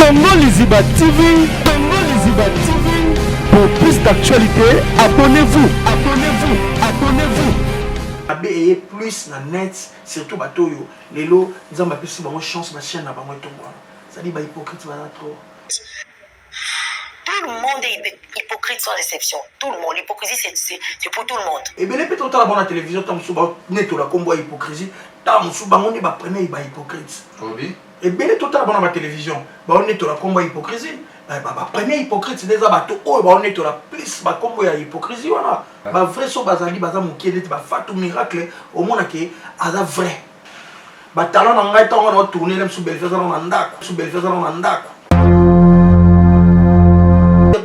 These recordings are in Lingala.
Congo Liziba TV, Congo Liziba TV. Pour plus d'actualités, abonnez-vous, abonnez-vous, abonnez-vous. Mabe eye plus na net surtout bato oyo lelo Nzambe apesi bango chance ba chaîne na bango etombwana. C'est-à-dire ba hypocrite baza trop. Tout le monde est hypocrite sans exception. Tout le monde. L'hypocrisie, c'est pour tout le monde. Ebele mpe totala bango na télévision ntango mosusu banetola nkombo ya hypocrisie ntango mosusu bango nde bapremier ba hypocrite. Obi? Ebele totala bango na batélévision baonetola nkombo ya hypocrisie, bapremier hypocrite nde eza bato oyo baonetola plus bakombo ya hypocrisie wana. Bavrai so bazali baza mokie neti bafatu miracle, omonake aza vrai. Batalent na ngai ntango na otourne na mosusu Bellevue aza na ndako, mosusu Bellevue aza na ndako.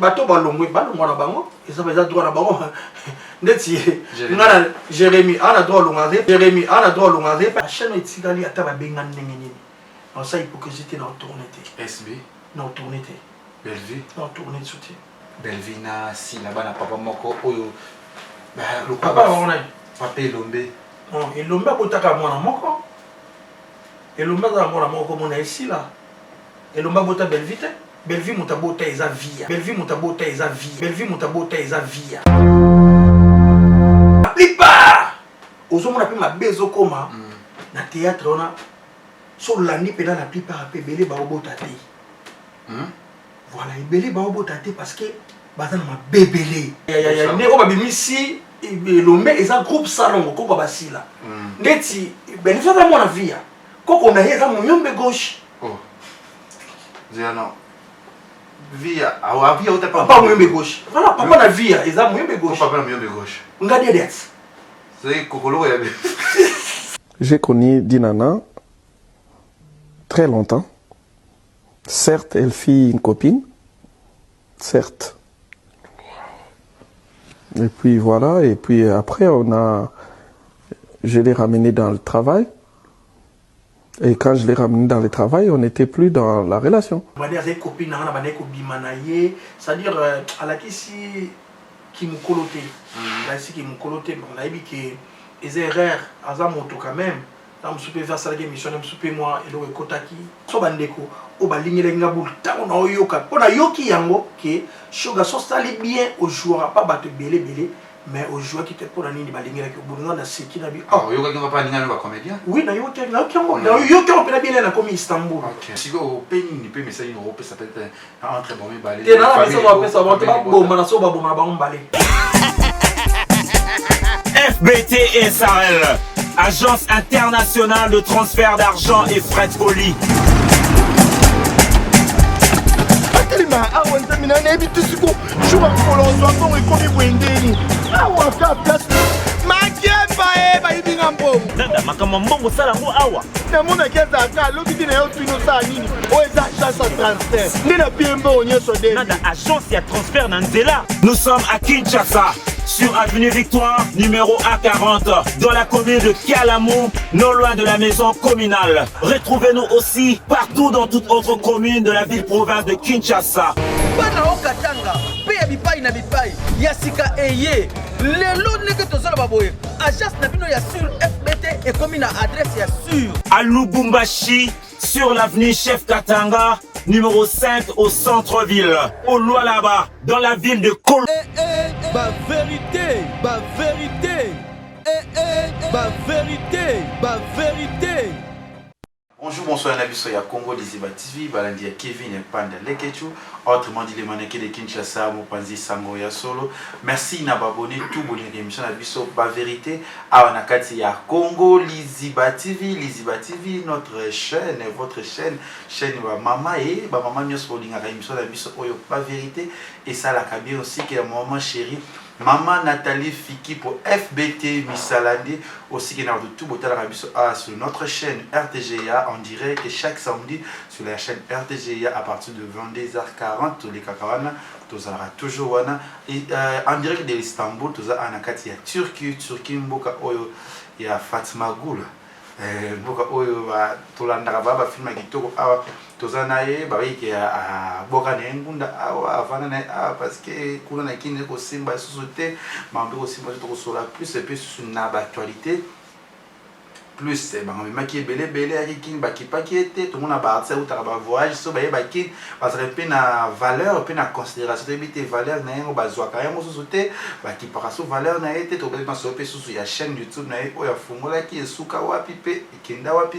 Bato balongwe, balongwa na bango, eza droit na bango. Ndeti nga na Jérémie ana droit olongwa te, Jérémie ana droit olongwa te. Chaîne etikali ata babenga ndenge nini, naosala hypocrisie te, na otourne te. SB na otourne te. Bellevue na otourne so te. Bellevue na Sila bana papa moko oyo papa bango nani? Papa Elombe. Non, Elombe abotaka mwana moko. Elombe azala mwana moko komona esila. Elombe abota Bellevue te. Bellevue moto abota eza via. Bellevue moto abota eza via. Bellevue moto abota eza via. La plupart ozomona mpe mabe ezokoma na théâtre wana, so olandi mpena la plupart mpe ebele baobota te. Voilà, ebele baobota te parce que baza na mabe ebele. Nde oyo babimisi Elombe eza groupe Salongo koko basila. Ndeti Bellevue aza mwana via. Koko na ye eza Muyombe gauche. Oh. Nzela no. Via, awa via uta papa Muyombe gauche. Voilà, papa na via eza Muyombe gauche. Papa na Muyombe gauche. Ngadi det. C'est kokoloko ya. J'ai connu Dinana très longtemps. Certes, elle fit une copine. Certes. Et puis voilà, et puis après, je l'ai ramenée dans le travail. Et quand je l'ai ramenée dans le travail, on n'était plus dans la relation. Bande azali copine na nga na bandaki kobima na ye, c'est-à-dire alakisi kimokolo te. Alakisi kimokolo te, bon, nayebi ke eza erreur, aza moto quand même. Na mosusu mpe asalaki émission na mosusu mpe mwa eloko ekotaki. So bandeko oyo balingelaki nga bulu ntango na oyoka mpo nayoki yango ke Shoga so osali bien ojouaka pa bato ebele ebele, mais ojouaki te mpo na nini balingelaki bulu nga naseki na bi. Oh, oyokaki nga pa alinga ba comédien? Oui, nayoki yango, nayoki yango mpena bien nakomi Istanbul. Sikoyo ope nini mpe message nini okopesa peut-être entre bango mibale? Te, nana message bapesa bango te, baboma na so baboma na bango mibale. FBT SARL, agence internationale de transfert d'argent et frais de colis. Atelema awa, nzambe na nayebi te siko jour mokolo ozwa mbongo ekomi boye ndeni awa ka place makemba e bayibi nga mbongo. Nada makambo ya mbongo osala yango awa. Namonaki azalaka alobi te na yo tuni osala nini, oyo eza agence ya transfert nde napie mbongo nyonso de. Nada agence ya transfert na nzela. Nous sommes à Kinshasa, sur avenue Victoire, numéro A40, dans la commune de Kalamu, non loin de la maison communale. Retrouvez-nous aussi partout dans toute autre commune de la ville-province de Kinshasa. Bana okatanga mpe ya bipai na bipai ya sika eye lelo ndenge tozoloba boye, agence na bino ya sur FBT ekomi na adresse ya sur. À Lubumbashi, sur l'avenue Chef Katanga, numéro 5 au centre-ville. Au Lualaba, dans la ville de Kol. Eh, eh, ba vérité, ba vérité. Eh, eh, ba vérité, ba vérité. Bonjour, bonsoir, na biso ya Congo Liziba TV, balandi ya Kevin Panda Lekechu, autrement dit les mannequins de Kinshasa, mopanzi sango ya solo. Merci na babonné tout bolinga émission na biso ba vérité awa na kati ya Congo Liziba TV, Liziba TV, notre chaîne, votre chaîne, chaîne ba mama et ba mama nyonso bolingaka émission na biso oyo ba vérité et ça la bien aussi que maman chérie Maman Nathalie Fiki pour FBT Misalandi aussi qui n'a tout botalaka biso sur notre chaîne RTGA en direct chaque samedi sur la chaîne RTGA à partir de 22h40 les kakawana tozalaka toujours wana et, en direct de l'Istanbul, toza na kati ya Turquie, Turquie mboka oyo ya Fatma Gul, mboka oyo tolandaka ba film ya kitoko awa. Toza na ye bayiki aboka na ye ngunda awa, avanda na ye awa parce que kuna na kini kosimba lisusu te, mambo ekosimba te. Tokosola plus mpe susu na baactualité. Plus bango bamemaki ebele ebele ayaki Kin bakipaki ye te. Tomona ba artistes awutaka ba voyage so baye ba Kin bazalaka mpe na valeur mpe na considération, toyebi te valeur na ye yango bazwaka yango susu te, bakipaka so valeur na ye te. Tobeti masolo mpe susu ya chaîne YouTube na ye oyo afungolaki esuka wapi mpe ekenda wapi.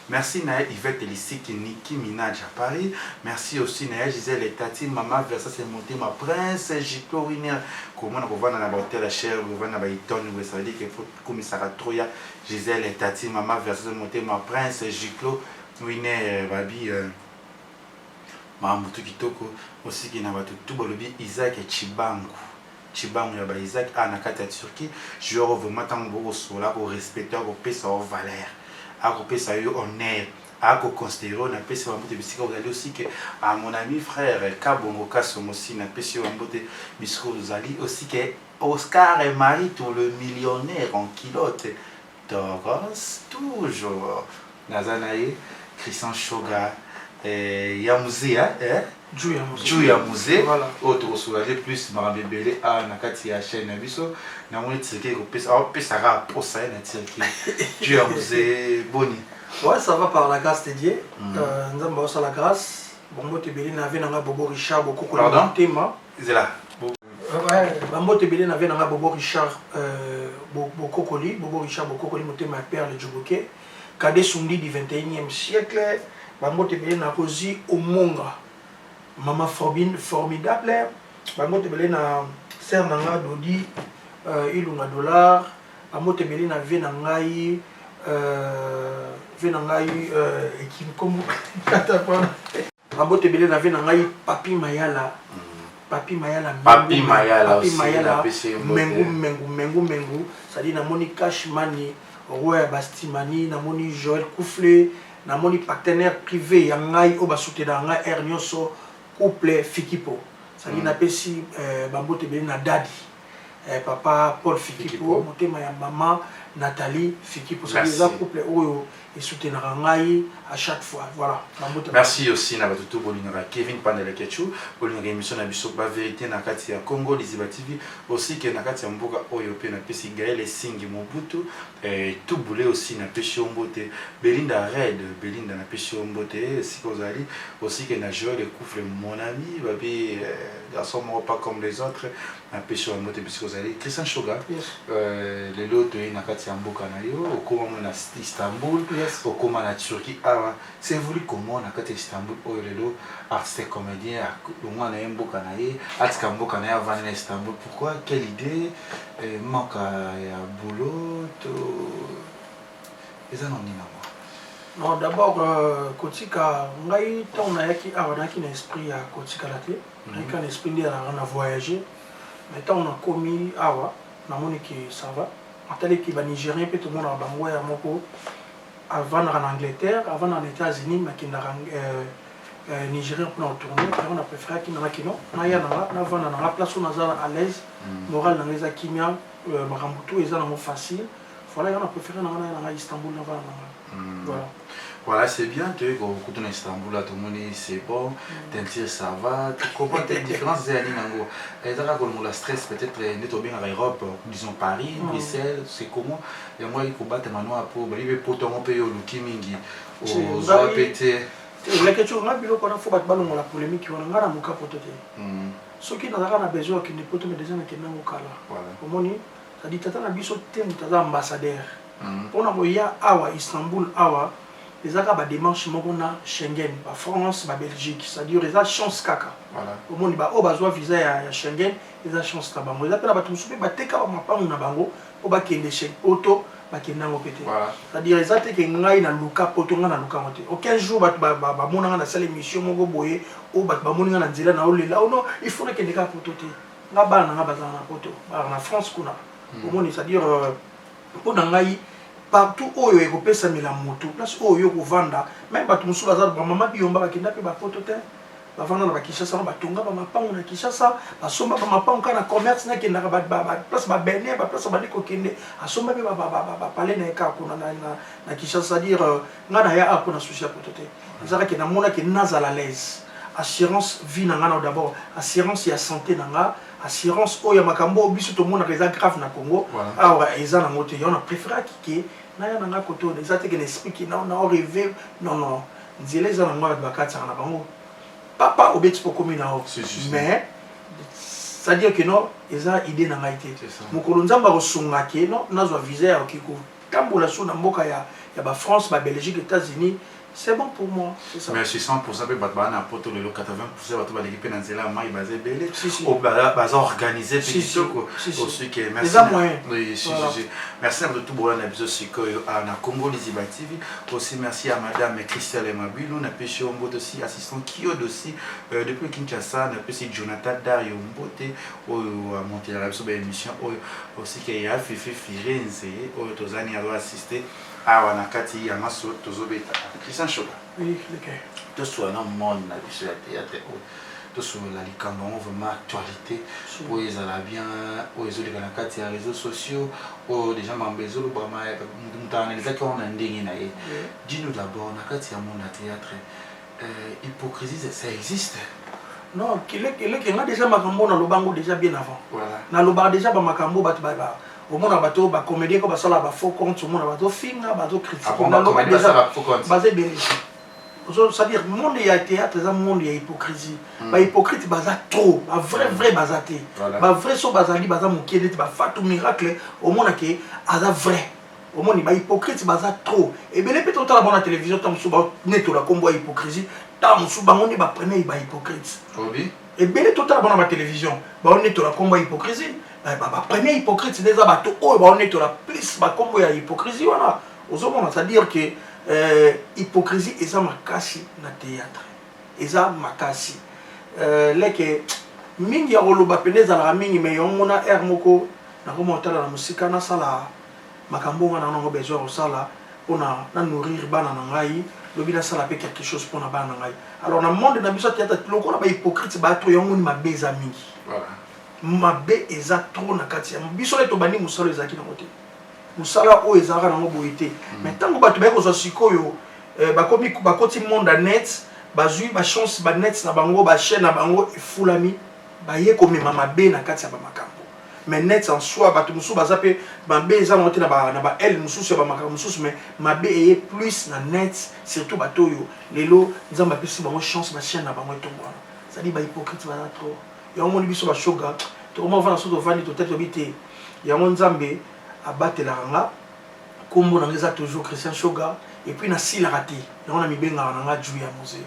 Merci na ye Yvette Lisiki, Nicki Minaj à Paris. Merci aussi na ye Gisèle Tati, Mama Versace Motema, Prince Giclo Winner. Komona kovanda na ba hôtel ya cher, kovanda na ba Hilton, ça veut dire que faut kumisaka trop ya Gisèle Tati, Mama Versace Motema, Prince Giclo Winner, babi makambo tu kitoko osiki na bato tu balobi Isaac Chibangu. Chibangu ya ba Isaac a na kati ya Turquie, joueur vraiment ntango bokosola korespecte, akopesa yo valeur, akopesa yo honneur, akoconsidere oyo. Napesi bambote bisika ozali aussi ke à mon ami frère Kabongo Kasongo si napesi yo bambote bisika ozali aussi ke Oscar et Marito le millionnaire en culotte Toros toujours naza na ye Christian Shoga eh, ya musée eh? Ju ya musée oyo tokosola plus makambo ebele awa na kati ya chaîne na biso. Namoni Turquie ekopesa aopesaka posa ye na Turquie. Ju ya musée, boni? Ouais, ça va par la grâce de Dieu. Nzambe aosala grâce. Bambote ebele na vieux na nga Bobo Richard Bokoko na Pardon? motema. Zela. Ouais, bambote ebele na vieux na nga Bobo Richard Bokokoli, Bobo Richard Bokokoli motema ya Perle Djoboke. Kade Sundi du 21e siècle. Bambote ebele na Rosie Omonga. Mama Forbine formidable. Bambote ebele na sœur na nga Dodi Ilunga Dollar. Bambote ebele na vieux na ngai vieux na ngai ekinkomo kata pana. Bambote ebele na vieux na ngai Papi Mayala. Papi Mayala. Papi Mayala Papi aussi, Mayala napesi ye mbote. Mengu Mengu Mengu Mengu, c'est-à-dire namoni Cash Money roi ya Bastimani, namoni Joël Koufle, namoni partenaire privé ya ngai oyo basoutenaka ngai air nyonso, couple Fikipo, c'est-à-dire napesi bambote ebele na Dadi papa Paul Fikipo, Fikipo. Motema ya mama Nathalie Fikipo, c'est-à-dire Merci. eza couple oyo esoutenaka ngai à chaque fois. Voilà, bambote. Merci aussi na bato to bolingaka Kevin Pandela Kechu, bolingaka émission na biso ba vérité na kati ya Congo Liziba TV, aussi ke na kati ya mboka oyo mpe napesi Gaël Esingi Mobutu Tubule aussi napesi yo mbote, Belinda Red Belinda napesi yo mbote esika ozali, aussi ke na Joël Ekoufle mon ami babi garçon moko pas comme les autres, napesi yo mbote bisika ozali. Christian Shoga, lelo toye na kati ya mboka na yo, okóma mo na Istanbul, okóma na Turquie awa. C'est voulu comment na kati ya Istanbul oyo lelo artiste comédien longwa na ye mboka na ye, atika mboka na ye, avandi na Istanbul? Pourquoi? Quelle idée? Manque ya boulot to eza na nini yango? Non, d'abord kotika ngai, ntango nayaki awa nayaki na esprit ya kotikala te, nayaki na esprit nde nanga na voyager. Mais ntango nakomi awa namoni ke ça va, ataliki banigérien mpe tomonaka bango ya moko avandaka na Angleterre, avandaka na États-Unis, nakendaka Nigérien mpona kotourne. Yango na préféraki nanga kino naya nanga navanda nanga place oyo naza à l'aise, moral nanga eza kimia, makambo tu eza nango facile. Voilà, yango na préféré nanga naya nanga Istanbul, navanda nanga. Voilà. Voilà, c'est bien, tu es kutu na Istanbul là, tomoni c'est bon, teinture ça va, tu comprends tes différences eza nini yango? Eza kaka kolongola stress peut-être nde tobengaka Europe, disons Paris, Bruxelles, c'est comment? Yango ayaki kobatama noa po bayebi mpe poto yango mpe yo oluki mingi ozwa mpe te. Leke tio nga biloko wana, fo bato balongola polémique wana. Nga na moka poto te. Soki nazalaka na besoin okende poto, mais déjà nakende yango kala. Omoni, c'est-à-dire tata na biso te moto aza ambassadeur mpona koya awa Istanbul. Awa eza kaka badémarche moko na Schengen, bafrance, babelgique, c'est-à-dire eza chance kaka. Omoni, baoyo bazwa visa ya Schengen, eza chance na bango. Eza mpe na bato mosusu mpe bateka bamapangu na bango mpo bakende poto, bakende yango mpe te. C'est-à-dire eza te ke ngai naluka poto, ngai naluka yango te. Aucun jour bato bamona ngai nasala émission moko boye oyo bato bamoni ngai na nzela na olela o non, il faut nakende kaka poto te. Nga bana na ngai bazala na poto, bazala na France kuna. Omoni, c'est-à-dire mpo na ngai partout oyo ekopesamela motu place oyo yo kovanda. Même bato mosusu baza bamama biyomba bakenda mpe bapoto te, bavanda na bakinshasa wana, batonga bamapango na Kinshasa, basomba bamapango kaka na commerce. Nakendaka baplace babenin, baplace abandi kokende, asomba mpe bapale na ye kaka kuna na Kinshasa. C'est-à-dire ngai naya awa mpona souci ya poto te. Ezalaki namonaki nazala à l'aise, assurance vie na ngai na d'abord assurance ya santé na nga, assurance oyo ya makambo oyo biso tomonaka eza grave na Congo. Awa eza nango te. Yango na préféraki ke Naya na nga kote oyo eza te ke na esprit ke na na reve, non non, nzela eza nango bato bakatisaka na bango. Papa obeti po komi na yo, mais c'est à dire que non, eza idée na ngai te. Mokolo Nzambe akosunga ke non, nazwa visa ya oki kotambola su na mboka ya ya ba France, ba Belgique, États-Unis, c'est bon pour moi, c'est ça. Mais 600% mpe bato baa na poto lelo, 80% bato baleki mpe na nzela ya mai, baza ebele, oyo baza organise mpe kitoko aussi ke merci. Eza moyen. Oui, si, si, si. Merci na bato tu bolanda biso sikoyo na Congo Liziba TV. Aussi merci à madame Christelle Mabilu, napesi yo mbote, aussi assistant Kiod aussi depuis Kinshasa, napesi Jonathan Dario mbote oyo amontelaka biso baémission oyo, aussi ke ya Fifi Firenze oyo tozani azo assister awa na kati ya maso tozobeta. Christian Shoga, Oui, ok. Tosola na monde na biso ya théâtre oyo, tosolola likambo yango vraiment actualité oyo ezala bien, oyo ezoleka na kati ya réseaux sociaux, oyo déjà makambo ezolobama, moto analizaki yango na ndenge na ye. Dis-nous d'abord, na kati ya monde ya théâtre, hypocrisie, ça existe? Non, keleke nga déjà makambo naloba yango déjà bien avant. Voilà. Nalobaka déjà bamakambo, bato omona bato bacomédien ko basala bafaux compte, omona bazofinga, bazocritique. Ah bon, bacomédien basala faux compte? Baza ebele. C'est-à-dire monde ya théâtre eza monde ya hypocrisie. Bahypocrite baza trop, bavrai vrai baza te. Bavrai so bazali, baza mokie, neti bafatu miracle, omona ke aza vrai. Omoni bahypocrite baza trop ebele mpe totala bango na télévision, ntango mosusu banetola nkombo ya hypocrisie, ntango mosusu bango nde bapremier bahypocrite. Obi. Ebele totala bango na batélévision, baonetola nkombo ya hypocrisie, bapremier hypocrite nde eza bato oyo baonetola plus bakombo ya hypocrisie wana. Ozomona, c'est-à-dire que hypocrisie eza makasi na théâtre, eza makasi. Leke mingi ya koloba pene ezalaka mingi, mais yango mona aire moko nakoma kotala na mosika, nasala makambo nga na nango besoin kosala mpona na nourrir bana na ngai, lobi nasala mpe quelque chose mpona bana na ngai. Alors na monde na biso ya théâtre, lokola bahypocrite bato yango, ni mabe eza mingi. Mabe eza trop na kati ya biso. Nde tobandi mosala, ezalaki nango te, mosala oyo ezalaka nango boye te. Mais ntango bato baye kozwa sikoyo, bakomi bakoti monde ya net, bazwi bachance, banet na bango, bachaîne na bango efulami, baye komema mabe na kati ya bamakambo. Mais net en soi, bato mosusu baza mpe mabe eza nango te na ba aile mosusu ya bamakambo mosusu, mais mabe eye plus na net, surtout bato oyo lelo Nzambe apesi bango chance, bachaîne na bango etongwana. C'est-à-dire bahypocrite baza trop. Yango moni biso bashoga tokoma ovanda, so tovandi totali, tobi te. Yango Nzambe abatelaka nga, nkombo na nga eza toujours Christian Shoga, et puis nasilaka te, yango na mibengaka na nga ju ya Mose.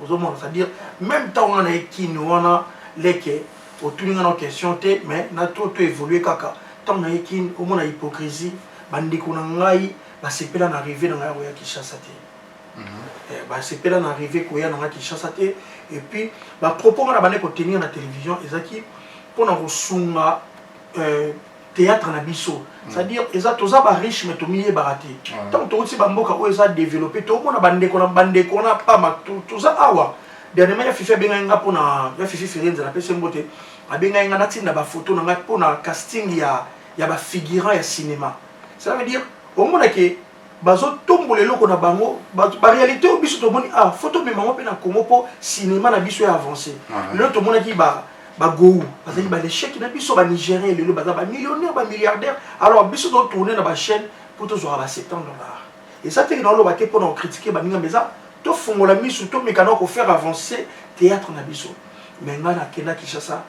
Ozomona, c'est-à-dire même ntango nga na ye kini wana, leke otuni nga na question te, mais na to to évolue kaka. Ntango na ye kini, omona hypocrisie, bandeko na ngai basepela na arrivé na ngai ya koya Kinshasa te. Basepela na arrivé koya na ngai Kinshasa te. Et puis bapropos nga na bande kotenir na télévision ezalaki mpona kosunga théâtre na biso. C'est-à-dire eza toza bariche, mais tomiyebaka te. Ntango touti bamboka oyo eza développé, tomona bandeko na bandeko na pama toza awa. Dernièrement ya Fifi abengai nga mpona ya Fifi Firenze, napesi mbote, abengai nga natinda bafoto na ngai mpona casting ya bafigurant ya cinéma. Ça veut dire omona ke bazotombola eloko na bango, baréalité oyo biso tomoni, ah, faut tomema yango mpe na Congo mpo cinéma na biso ya avancé. Lelo tomonaki bagou bazali balechec na biso, banigérien lelo baza bamillionnaire, bamilliardaire, alors biso totourne na bachaîne mpo tozwaka ba 70 $. Eza teke na oloba te mpona kocritiquer baninga, mais eza tofongola misu, tomeka na kofaire avancer théâtre na biso. Mais ngai nakenda Kinshasa,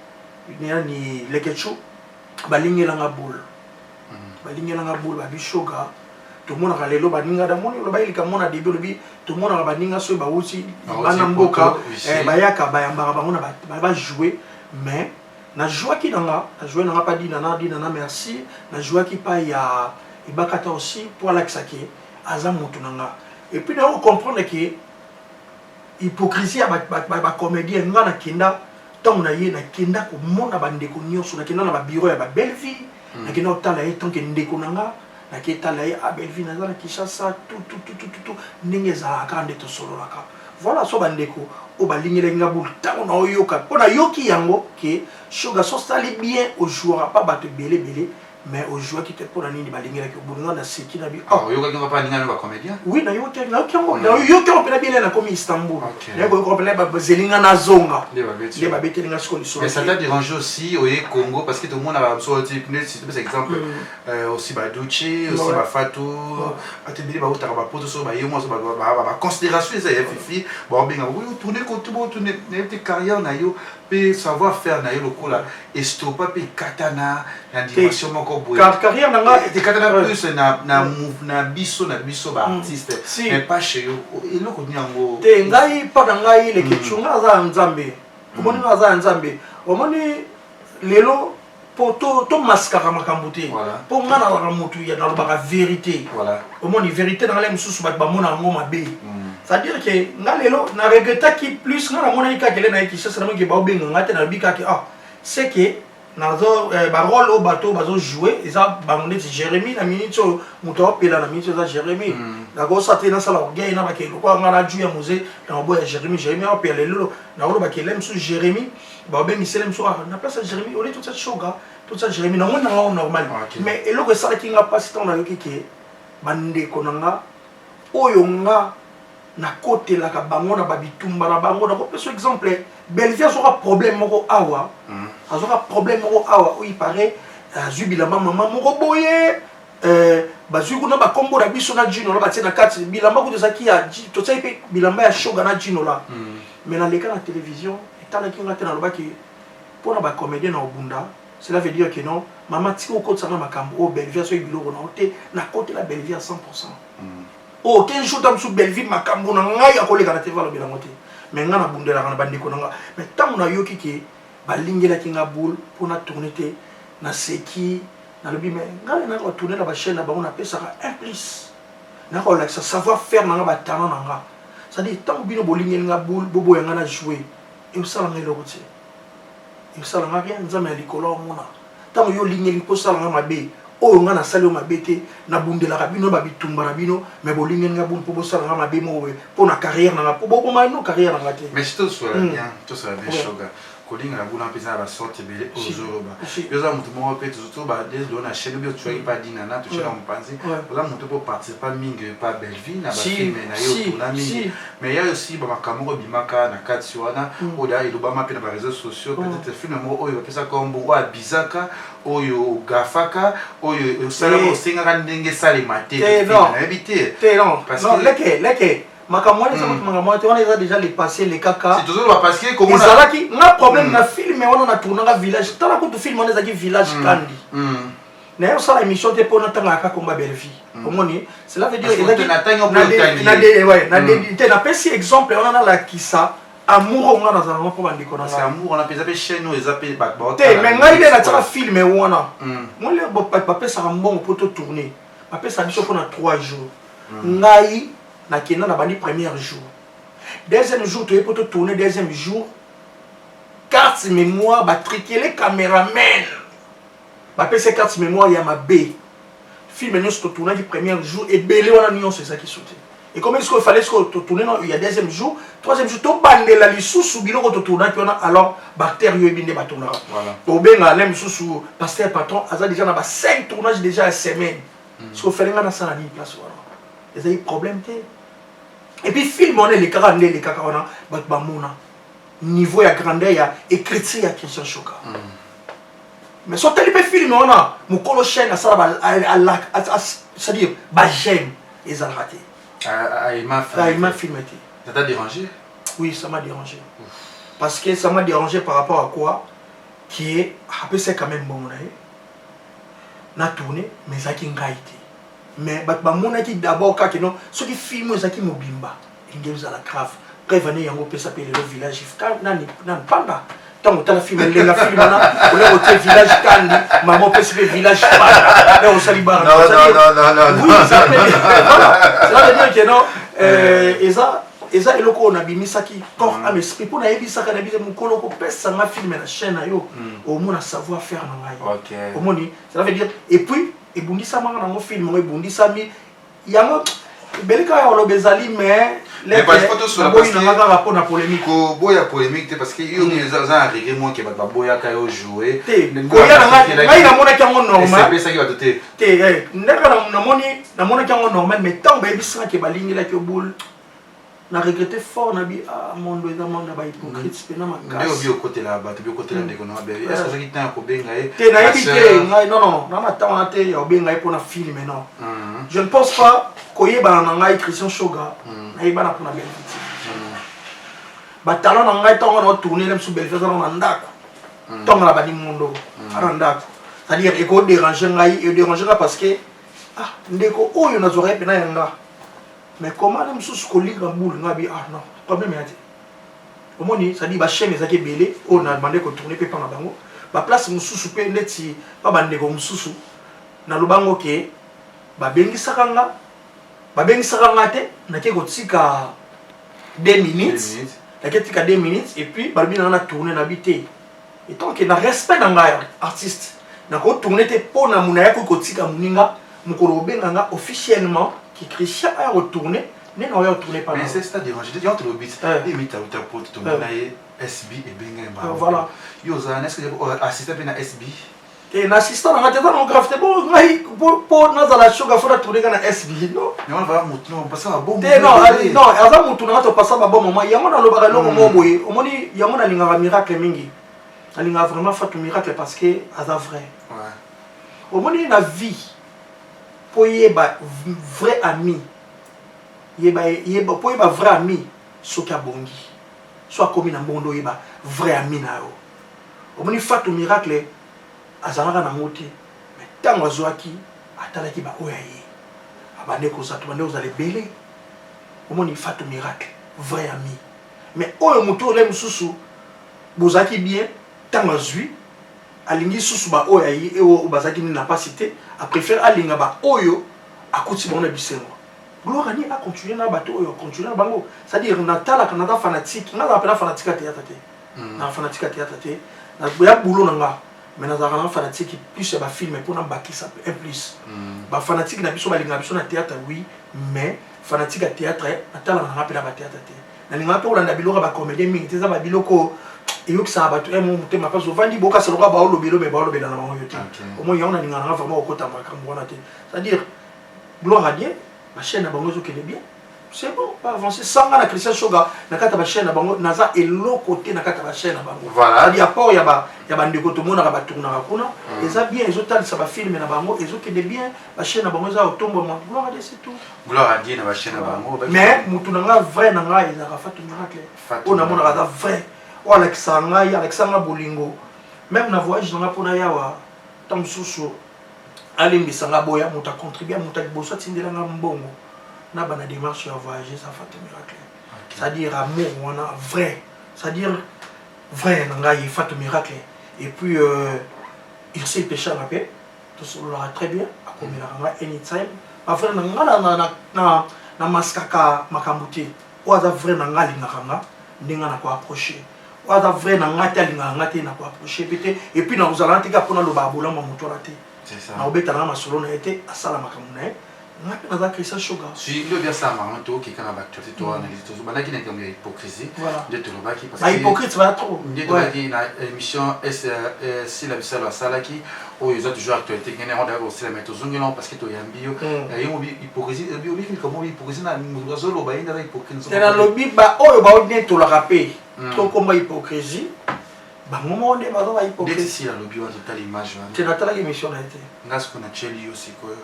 nani, Lekechu balingelanga boule, balingelanga boule, babishoga. Tomonaka lelo baninga, namoni oloba likambo na début, olobi tomonaka baninga soki bawuti bana mboka, bayaka bayambaka bango na bajoue. Mais najouaki na nga, najoue na nga pa Dinana. Dinana, merci. Najouaki pa ya Ebakata aussi mpo alakisa ke aza motu na nga. Et puis nayo comprendre ke hypocrisie ya bacomédien. Nga nakenda, ntango na ye nakenda komona bandeko nyonso, nakenda na babureau ya babelleville, nakenda kotala ye tant que ndeko na nga, naketala ye: "Ah, Belleville, naza na Kinshasa." Tututututu, ndenge ezalaka kaka nde tosololaka. Voilà, so bandeko oyo balingelaki nga bulu, ntango naoyoka mpo nayoki yango ke Shoga so osali bien, ojouera pa bato ebele ebele. Mais ojouaki te mpo na nini balingelaki obulu nga naseki na bi ah oyokaki ngo pa ninga ba comédien? Oui, nayoki nayoki yango, nayoki yango mpena bien. Nakomi Istanbul, nayoki koyoka mpena bazeli nga nazonga, nde babeteli nga siko lisolo. Mais ça t'a dérangé aussi oye Congo, parce que tout le monde a besoin neti topesa exemple aussi baduche aussi bafatu bato ebele bautaka bapoto, so baye mwa so baconsidération eza ya fifi baobenga otourne kote botourne nayebi te carrière na yo mpe savoir faire na yo lokola estopa mpe ekatana na dimension moko boye. Carrière na nga ekatana plus na biso baartiste, mais pas chez yo. Eloko nini yango? Te, ngai mpa na ngai lekecu, ngai aza ya Nzambe. Omoni, ngai aza ya Nzambe. Omoni lelo po tomaskaka makambo te, mpo ngai nazalaka motu nalobaka vérité. Omoni, vérité na ngai mosusu bato bamona yango mabe. C'est-à-dire que nga lelo na regrettaki plus. Nga namonaki kaka ele na ye Kinshasa, namonaki baobenga nga te, nalobi kaka ah, c'est que nazo barole oyo bato bazojoue eza bango neti Jérémi. Na minute oyo moto aopela na minute oyo eza Jérémi. Nakosa te, nasala orgueil na bakee lokola nga na ju ya musée na maboya ya Jérémi. Jérémi aopela lelo, nakolobaki ele mosusu Jérémi baobengisele mosusu na place ya Jérémi olie totia Shoga, totia Jérémi. Namoni nanga normal, mais eloko esalaki nga mpasi ntango nayoki ke bandeko na nga oyo nga nakotelaka bango na babitumba na bango. Nakopesa exemple, Bellevie azwaka problème moko awa, azwaka problème moko awa oyo ipare azwi bilamba mama moko boye, bazwi kuna bakombo na biso na Jinola, batie na kati bilamba kutu ezalaki ya totiaki mpe bilamba ya Shoga na Jinola. Mais naleka na télévision, etalaki nga te, nalobaki mpona bacomédien na obunda. Cela veut dire que non, mama tika okotisanga makambo oyo. Bellevie asoki biloko na yo te, nakotela Bellevie à 100. Oyo 15 jours ta mosusu Bellevie makambo na ngai akoleka na TV, alobela yango te. Mais ngai nabundelaka na bandeko na nga. Mais ntango nayoki ke balingelaki nga boule mpo na tourne te, naseki, nalobi mais ngai naka batourne na bachaîne na bango, napesaka un plus, naka kolakisa savoir faire na nga, batalent na nga. C'est-à-dire ntango bino bolingeli nga boule, boboya nga na jouer, ekosala nga eloko te, ekosala nga rien. Nzambe ya likolo amona ntango yo olingeli mpo osala nga mabe oyo nga nasali yo mabe te. Nabundelaka bino babitumba na bino, mais bolingeli nga boule mpo bosala nga mabe moko boye mpo na carrière na nga, mpo boboma no carrière na nga te. Mais si tosola bien, tosola bien. Shoga, kolingana buna mpenza na basorte ebele oyo ozoloba, yo oza motu moko mpe to badelo na chaîne obi otuaki mpa Dinana, totyaka mopanzi. Oza motu mpo participa mingi pa Bellevie na bafilme na ye, otourna mingi. Mais ya aussi bamakambo moko ebimaka na kati wana oyo da elobama mpe na baréseaux sociaux, peut-être film moko oyo bapesaka mbongo, oyo abizaka, oyo ogafaka, oyo osalaka, osengaka ndenge esalema te. Nayebi te. Leke leke, makambo wana eza makambo wana te, wana eza déjà le passé, le kaka. Tozoloba parce que ezalaki nga problème na film wana na tournanga village. Tala kutu film wana ezalaki village Kandi. Naye osala émission te mpo natangaka komba Bellevie. Omoni, cela veut dire te napesi exemple wana, nalakisa amour oyo nga nazala mpo bandeko na te. Mais ngai nde natiaka film wana mole, bapesaka mbongo mpo totourne, bapesaka biso mpona 3 jours. Ngai nakenda na bandi premier jour, deuxième jour toye mpo totourne. Deuxième jour, carte mémoire batrikele caméraman, bapesa carte mémoire ya mabe. Film nyonso totournaki premier jour ebele wana nyonso ezalaki so te. Ekomi sikoyo fallait sikoyo totourne na ya deuxième jour, troisième jour, tobandela lisusu biloko totournaki wana. Alors baacteur, yo yebi nde batournaka, tobenga le mosusu pasteur patron aza déjà na ba 5 tournage déjà ya semaine. Sikoyo fallait nga nasala nini place wana? Ezali problème te. Et puis film wana elekaka nde elekaka wana, bato bamona niveau ya grandeur ya écriture ya Christian Shoka. Mais so otali mpe film wana, mokolo chaîne asala, c'est-à-dire bagêne ezalaka te. Aima film te. Ça t'a dérangé? Oui, ça m'a dérangé. Parce que ça m'a dérangé par rapport à quoi? Qui est apesa quand même mbongo na ye na tourné, mais ezalaki ngai te. Mais bato bamonaki d'abord kaka no soki film ezalaki mobimba, elingi ezala grave. Preuve ane yango opesa mpe lelo village nani nani Panda. Ntango otala film elenga film wana, olia kotie village Kandi, mama opesi mpe village Panda, na osali bara. Oui, voilà, cela veut dire que non, eza eloko oyo nabimisaki corps, âme, esprit mpo nayebisaka na biso mokolo kopesanga film na chaîne na yo, omona savoir faire na ngai. Omoni, cela veut dire, et puis ebundisamanga nango film yango, ebundisami yango ebele kaka oloba ezali mais. Naboyi na nga kaka mpo na polémique. Koboya polémique te, parce que yo oza na regret moko ke bato baboyaka yo jouer. Te, koya na ngai, ngai namonaki yango normal. Esepesaki bato te. Te, ndenge namoni, namonaki yango normal, mais ntango bayebisaka ke balingelaki yo boule, na regrette fort. Na bi ah, mondo eza monde ya bahypocrite mpena makasi. Nde obi okotela bato, bi okotela ndeko na babe, est ce que ozwaki temps ya kobenga ye? Te, nayebi te ngai. Non, non, na na ntango wana te ya kobenga ye mpona film, non. Je ne pense pas. Koyebana na ngai Christian Shoga, nayebana mpona Belviti, batalent na ngai. Ntango na otourne na biso, Belvi azala na ndako. Ntango na bandi mondo, ana ndako, c'est-à-dire ekodérange ngai, edérange ngai parce que ah, ndeko oyo nazwaka ye mpena ya nga, mais comment na mosusu kolinga boule nga bi? Ah non, problème ya te. Omoni, c'est-à-dire bachaîne ezalaki ebele oyo na bande kotourne mpe mpa na bango, baplace mosusu mpe neti pa bandeko mosusu. Nalobango ke babengisaka nga, babengisaka nga te. Nake kotika 2 minutes, nake tika 2 minutes et puis balobi na nga na tourne. Na bi te, etant que na respect na ngai artiste, nakotourne te mpo na mona yaki kotika moninga. Mokolo kobenga nga officiellement ki Christian aya kotourne, nde na oya kotourne pa. Mais c'est ça dérange te? Yo tolobi emita uta poto, tomona ye SB ebenga ye. Voilà. Yo ozala, est-ce que assistant mpe na SB? Te, na assistant na nga te, eza nango grave te. Bon, ngai mpo nazala Shoga, fo natourne nga na SB? Non te, non, non, aza motu na nga, topasa babon moment. Yango nalobaka eloko moko boye, omoni, yango nalingaka Miracle mingi, nalingaka vraiment Fatu Miracle parce que aza vrai. Omoni, na vie, mpo yeba vrai ami, yeba, yeba, mpo yeba vrai ami soki abongi, so akomi na mbongo, nde oyeba vrai ami na yo. Omoni, Fatu Miracle azalaka nango te, mais ntango azwaki, atalaki baoyo aye abande kozala, tobande kozala ebele. Omoni, Fatu Miracle vrai ami, mais oyo motu oyo mosusu bozalaki bien, ntango azwi, alingi susu baoyo aye oyo bazalaki nini na mpasi te, apréfère alinga baoyo akuti bango na bisengo. Gloire ani acontinue na bato oyo acontinue na bango. C'est-à-dire natalaka, naza fanatique, nga azala mpena fanatique ya théâtre te, na fanatique ya théâtre te, ya boulot na nga, mais nazalaka na fanatique plus ya bafilm mpona bakisa un plus. Bafanatique na biso balingaka biso na théâtre, oui, mais fanatique ya théâtre, natalaka nanga mpena bathéâtre te. Nalingaka mpe kolanda biloko ya bacomédien mingi te. Eza babiloko eyokisaka bato mo motema mpasi. Ovandi bokasa lokola baolobela, me baolobela na bango yo te. Omoi, yango nalingaka nanga vraiment kokota makambo wana te. C'est-à-dire gloire à Dieu, bachaîne na bango ezokende bien, c'est bon, pas avancer sanga na Christian Shoga na kati ya bachaîne na bango. Naza eloko te na kati ya bachaîne na bango. Voilà. Apport ya bandeko tomonaka batournaka kuna eza bien, ezotalisa bafilme na bango ezokende bien, bachaîne na bango eza otombwama. Gloire à Dieu, c'est tout. Gloire à Dieu na bachaîne na bango. Mais mutu na nga vrai na ngai ezalaka Fatu Miracle, oyo namonaka aza vrai, oyo alakisaka ngai, alakisaka nga bolingo même na voyage na nga mpona yawa. Ntango mosusu alimbisa nga, boya moto acontribue, moto ya liboso atindela nga mbongo na bana démarche ya voyage, eza Fatu Miracle. C'est-à-dire amour wana vrai, c'est-à-dire vrai na ngai Fatu Miracle. Et puis Ursile Peshanga mpe tosololaka très bien, akomelaka nga anytime. Bavrai na nga na maskaka makambo te. Oyo aza vrai na nga alingaka nga ndenge na koapproche, oyo aza vrai na nga te alingaka nga te, na koapproche mpe te. Et puis nakozala na te kaka mpona aloba bolamba moto wana te, nakobeta nanga masolo na ye te, asala makambo na ye, nga mpe naza Christian Shoga. Si nde obi asala makambo, tokeka na baactualité, toanalyse. Tozobandaki na likambo ya hypocrisie, nde tolobaki. Bahypocrite baya trop. Nde tolobaki na émission Sila Bisalo asalaki, oyo eza toujours actualité. Ngene yango daka kosila, mais tozongeli yango parce que toyambi yo. Ye mobi hypocrisie, obiki likambo mobi hypocrisie na moto azoloba ye nde aza hypocrite. Te, nalobi baoyo baonetolaka mpe tokoma hypocrisie, bango moko nde baza bahypocrite. Sila alobi wana, totala image wana. Te, natalaki émission na ye te. Nga sikoyo natieli yo sikoyo.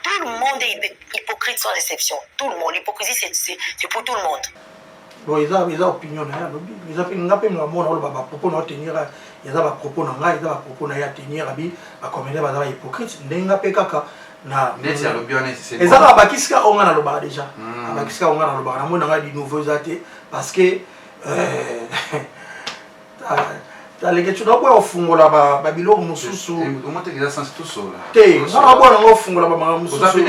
Tout le monde est hypocrite sans exception. Tout le monde. L'hypocrisie, c'est pour tout le monde. Bon, eza opinion na ye alobi, eza mpe nga mpe namona oloba bapropos na otenir, eza bapropos na ngai, eza bapropos na ye atenir. Abi bacomédien baza bahypocrite, ndenge nga mpe kaka na neti alobi wana. Eza kaka bakisika oyo nga nalobaka déjà, abakisika oyo nga nalobaka. Namoni na ngai du nouveau eza te, parce que taleke ti naboya kofungola babiloko mosusu te. Nga naboya nango kofungola bamakambo mosusu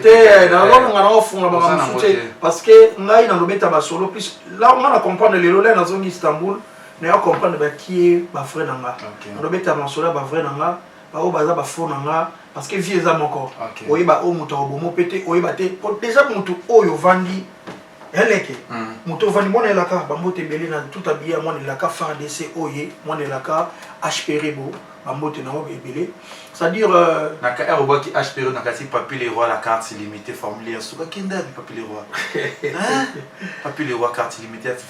te, nazolonga nango kofungola bamakambo mosusu te, parce que ngai nalobeta basolo plus la nga na comprendre. Lelo lai nazongi Istanbul, naya comprendre bakie bavrai na nga. Nalobeta masolo ya bavrai na nga, baoyo baza bafaux na nga. Parce que vie eza moko. Okay. Oyeba oyo moto akobomo pe te, oyeba te. Po déjà moto oyo ovandi eleke. Moto ovandi mwana elaka bambote ebele na tout habillé mwana elaka FARDC oye, mwana elaka HP Rebo bambote na yo ebele. C'est-à-dire euh... na ka obaki HP Rebo na kati Papi le roi la carte illimitée formule ya suka kenda bi Papi le roi. Hein? Papi le roi carte illimitée ati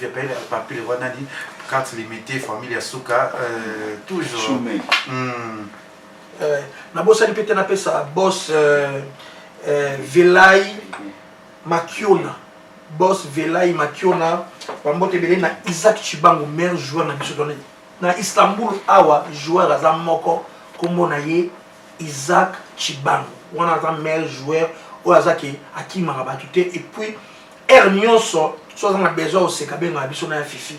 Papi le roi nani carte limitée famille ya suka euh, toujours. Choumé. Euh, nabosani mpe te napesa boss euh, euh, velai makiona boss velai makiona bambote ebele na isaac chibangu maire joueur na biso tona na istanbul awa joueur aza moko nkombo na ye isaac chibangu wana aza maire joueur oyo aza ke akimaka bato te et puis heure nyonso so aza na besoin oseka abengaka biso na ya fifi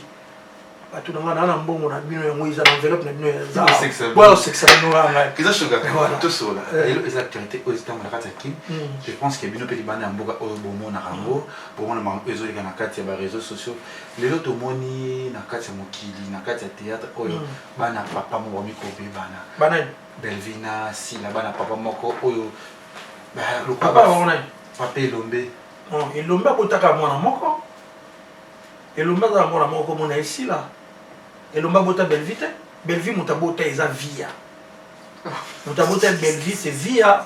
bato na ngai naa na mbongo na bino yango eza na enveloppe na bino boya osekisa bino kaka ngai eza shoga tosola lelo eza actualité oyo ezotambola na kati ya kin je pense que bino mpe libanda ya mboka oyo bomonaka yango bomona makambo oyo ezoleka na kati ya bareseau sociaux lelo tomoni na kati ya mokili na kati ya théâtre oyo bana papa moko bakomi kobebana banani belvina sila bana papa moko oyo papa elombe elombe abotaka mwana moko Elombe aza na mwana moko kombo na ye Sila. Elombe abota Bellevue te. Bellevue moto abota eza Via. Moto abota Bellevue c'est Via.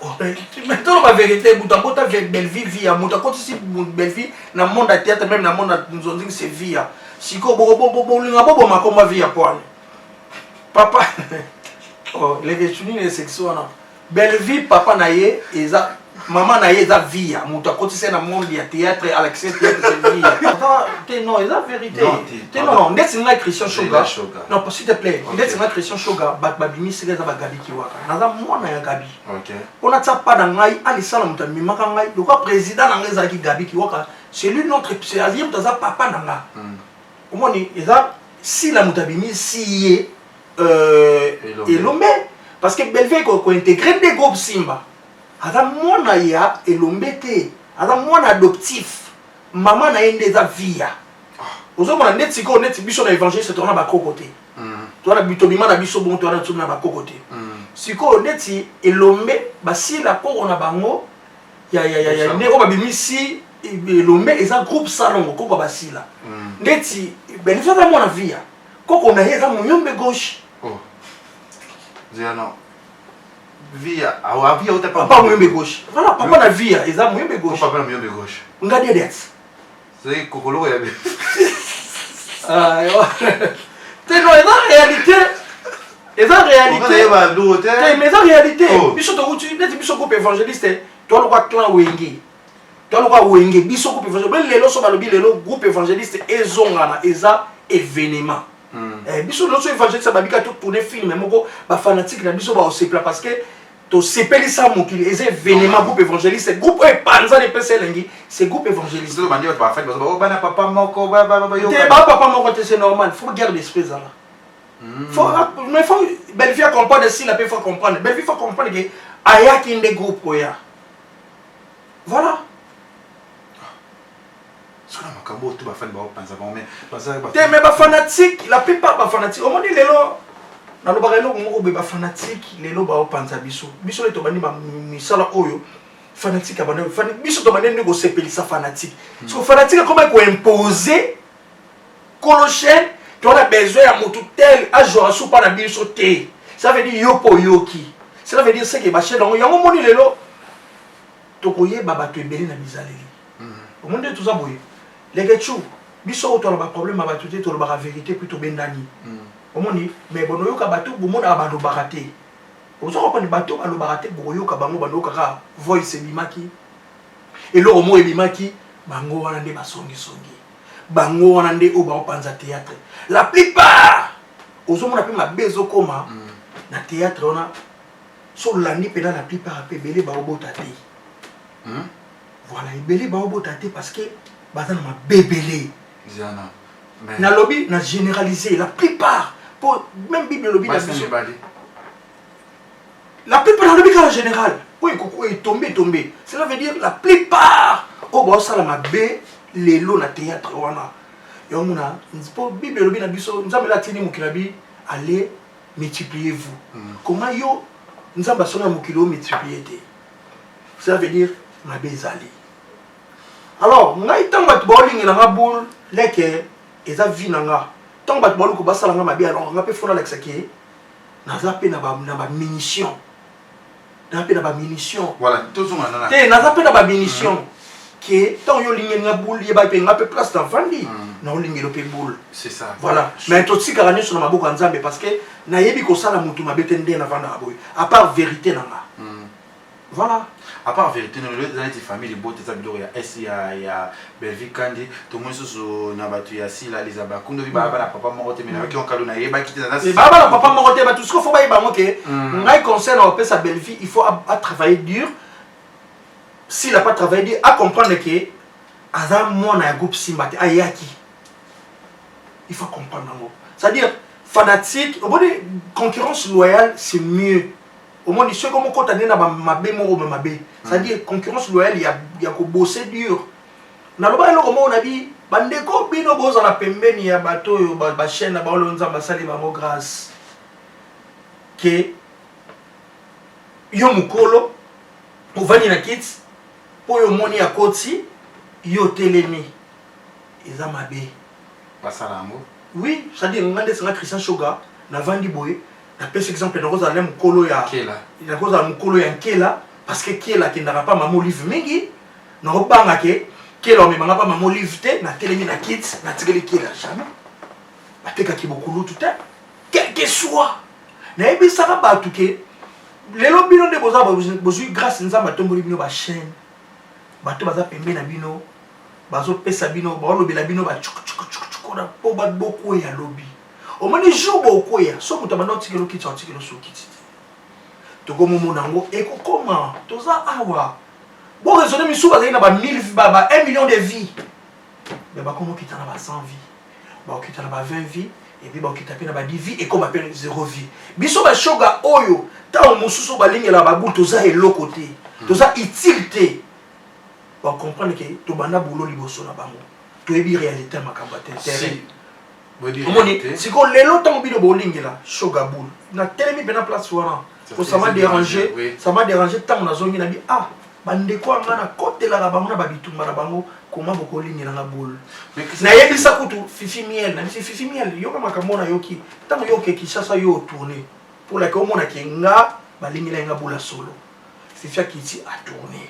Mais toloba vérité, moto abota Bellevue Via, moto akotisi Bellevue na monde ya théâtre même na monde ya nzonzing c'est Via. Sikoyo bolinga boboma kombo Via poane. Papa oh leke nini esekisi wana. Bellevue papa na ye eza mama na ye eza via moto akotisa ye na monde ya théâtre alakisa théâtre c'est via te non eza vérité te non non ndeti ngai Christian Shoga non s'il te plaît ndeti ngai Christian Shoga bato babimisika eza bagabi kiwaka naza mwana ya Gabi mpo natia pa na ngai alisala moto amemaka ngai lokola président na ngai ezalaki Gabi Kiwaka c'est lui notre ye moto aza papa na nga omoni eza sila moto abimisi ye euh, elombe parce que bellevue kointegre nde groupe simba aza mwana ya elombe te aza mwana adoptif mama na ye nde eza via ah. ozomona neti sikoyo neti biso na évangéliste toza na bakoko te mm. toza na tobima na biso bongo toza na biso na bakoko te mm. sikoyo neti elombe basila koko na bango ya ya ya ya nde oyo babimisi elombe eza groupe salongo koko basila mm. ndeti bellevue aza mwana via Koko na ye eza muyombe gauche. Oh. Zela non. Via, awa ah, via uta papa muyombe gauche. Voilà papa na via eza muyombe gauche. Papa na muyombe gauche. Ngadi edet. C'est kokoloko ya be. Ah, te non eza réalité. Eza réalité. Ba ndoko te. Te mais eza réalité. Oh. Biso tokuti neti biso groupe évangéliste, toi lokwa clan Wenge. Toi lokola wenge biso groupe évangéliste be lelo so balobi lelo groupe évangéliste ezongana eza événement mm. eh, biso lelo so évangéliste babika to tourner film moko ba fanatique na biso baosepela parce que tosepelisa mokili eza événement groupe évangéliste groupe oyo epanzana epesa elengi c'est groupe évangéliste oh, bana papa moko te ba papa moko te c'est normal faut guerre d'esprit ezala hmm. faut mais faut bellevue comprendre sila mpe faut comprendre bellevue faut comprendre ke ayaki nde groupe oya Voilà. soki na makambo oyo to bafani baopanza bango mais baza te mais bafanatique la plupart bafanatique omoni lelo nalobaka eloko moko boye bafanatique lelo baopanza biso biso nde tobandi misala oyo fanatique abanda biso tobandi nde kosepelisa fanatique hmm. so fanatique akomaki koimpose kolo chaîne toza na besoin ya motu tel azwaka supa na biso te ça veut dire yo mpo oyoki cela veut dire seke bachaîne yango yango omoni lelo Tokoyeba bato ebele na bizaleli. Omoni nde toza boye. Leketchou, biso oyo toza na ba problème ya bato te, tolobaka verite puis tobendani. Omoni? Mais bonoyoka bato bomonaka balobaka te. Ozo comprendre? Bato balobaka te bokoyoka bango banoyoka kaka voice ebimaki, eloko moko ebimaki, bango wana nde basongi songi. Bango wana nde oyo baopanza theatre. La plupart ozomona pe mabe ezokoma na theatre wana. So olandi pena la plupart pe ebele baobota te. Hmm? Voilà, ebele baobota te parce que baza na mabe ebele. Ziana. Mais... Nalobi na généraliser la plupart po même Bible elobi na biso. La plupart nalobi kaka général. Oyo ekoko etombe etombe. Cela veut dire la plupart oyo baosala mabe lelo na théâtre wana. Yango mona po Bible elobi na biso Nzambe la atindi mokili na bi aller multipliez vous mm. comment yo Nzambe asonga na mokili omultiplie te. Ça veut dire mabe ezali. Alors ngai ntango bato baolingela nga boule leke eza vie na nga. Ntango bato baoluka basala nga mabe alors nga mpe fo nalakisa ke naza mpe na ba munition. Naza mpe na ba munition. Voilà, tozonga nana. Te naza mpe na ba munition. Ke ntango yo olingeli nga boule yeba mpe nga mpe place navandi naolingela mpe boule. C'est ça. Voilà. Mais totikaka nyonso na maboko ya Nzambe parce que nayebi kosala mutu mabe te nde navandaka boye. À part vérité na nga. Voilà. À part vérité non lelo eza neti famille libota eza biloko ya S ya ya Bellevue Kandi tomoni susu na bato ya Sila Liza Bakundo bi baa bana papa moko te mais nayokaki onkalo nayebaki te naza baa bana papa moko te bato sikoyo fo bayeba yango ke ngai conseil na bapesa Bellevue, il faut a travailler dur. S'il a pas travaillé dur, a comprendre ke aza mwana ya groupe Simba te, ayaki. Il faut comprendre yango, c'est-à-dire fanatique omoni concurrence loyale, c'est mieux. Omoni soki omokota nde na mabe moko me mabe, c'est-à-dire concurrence loyale ya kobose dur. Naloba eloko moko na bi bandeko, bino bozala pembeni ya bato oyo bachaîne na baolo Nzambe asali bango grâce ke yo mokolo ovandi na kiti mpo oyo omoni akoti yo otelemi, eza mabe. Basala yango. Oui, c'est-à-dire nga nde sanga Christian Shoga navandi boye, napesi exemple, nakozala nde mokolo ya Kela. Nakozala mokolo ya Nkela parce que Kela akendaka pa mama Olive mingi. Nakobanga ke Kela omemanga pa mama Olive te, natelemi na kiti, natikeli Kela. Jamais batekaki bokulutu te, quel que soit. Nayebisaka bato ke lelo bino nde boza bozwi grâce, Nzambe atomboli bino bachaîne, bato baza pembe na bino, bazopesa bino, baolobela bino bacukucukucuku mpo bokwea. Lobi omoni jour bokwea, so moto abanda otikela okiti, aotikela oso okiti te. Tokomomona yango ekokoma toza awa boraisonne. Misusu bazali na ba 1000, ba 1 million de vie, mais bakoma okita na ba 100 vie, bakokita na ba 20 vie, et puis bakokita mpe na ba 10 vie, ekoma mpe 0 vie. Biso bashoga oyo ntango mosusu balingelaka babulu, toza eloko te, toza utile te. Bacomprendre ke tobanda bulo liboso na bango, toyebi réalité ya makambo ya terrain. Omoni sikoyo lelo ntango bino bolingela shoga boule, natelemi mpe na place wana po ça m'a dérangé, ça m'a dérangé. Ntango nazongi na bi ah bandeko ya nga nakotelaka bango na babitumba na bango, koma bokolingelanga boule. Nayebisa kutu Fifi Miel, nabisi Fifi Miel, yoka makambo nayoki ntango yo oke Kinshasa, yo otourne mpo omonaki nga balingela nga boule solo. Fifi akiti atourne,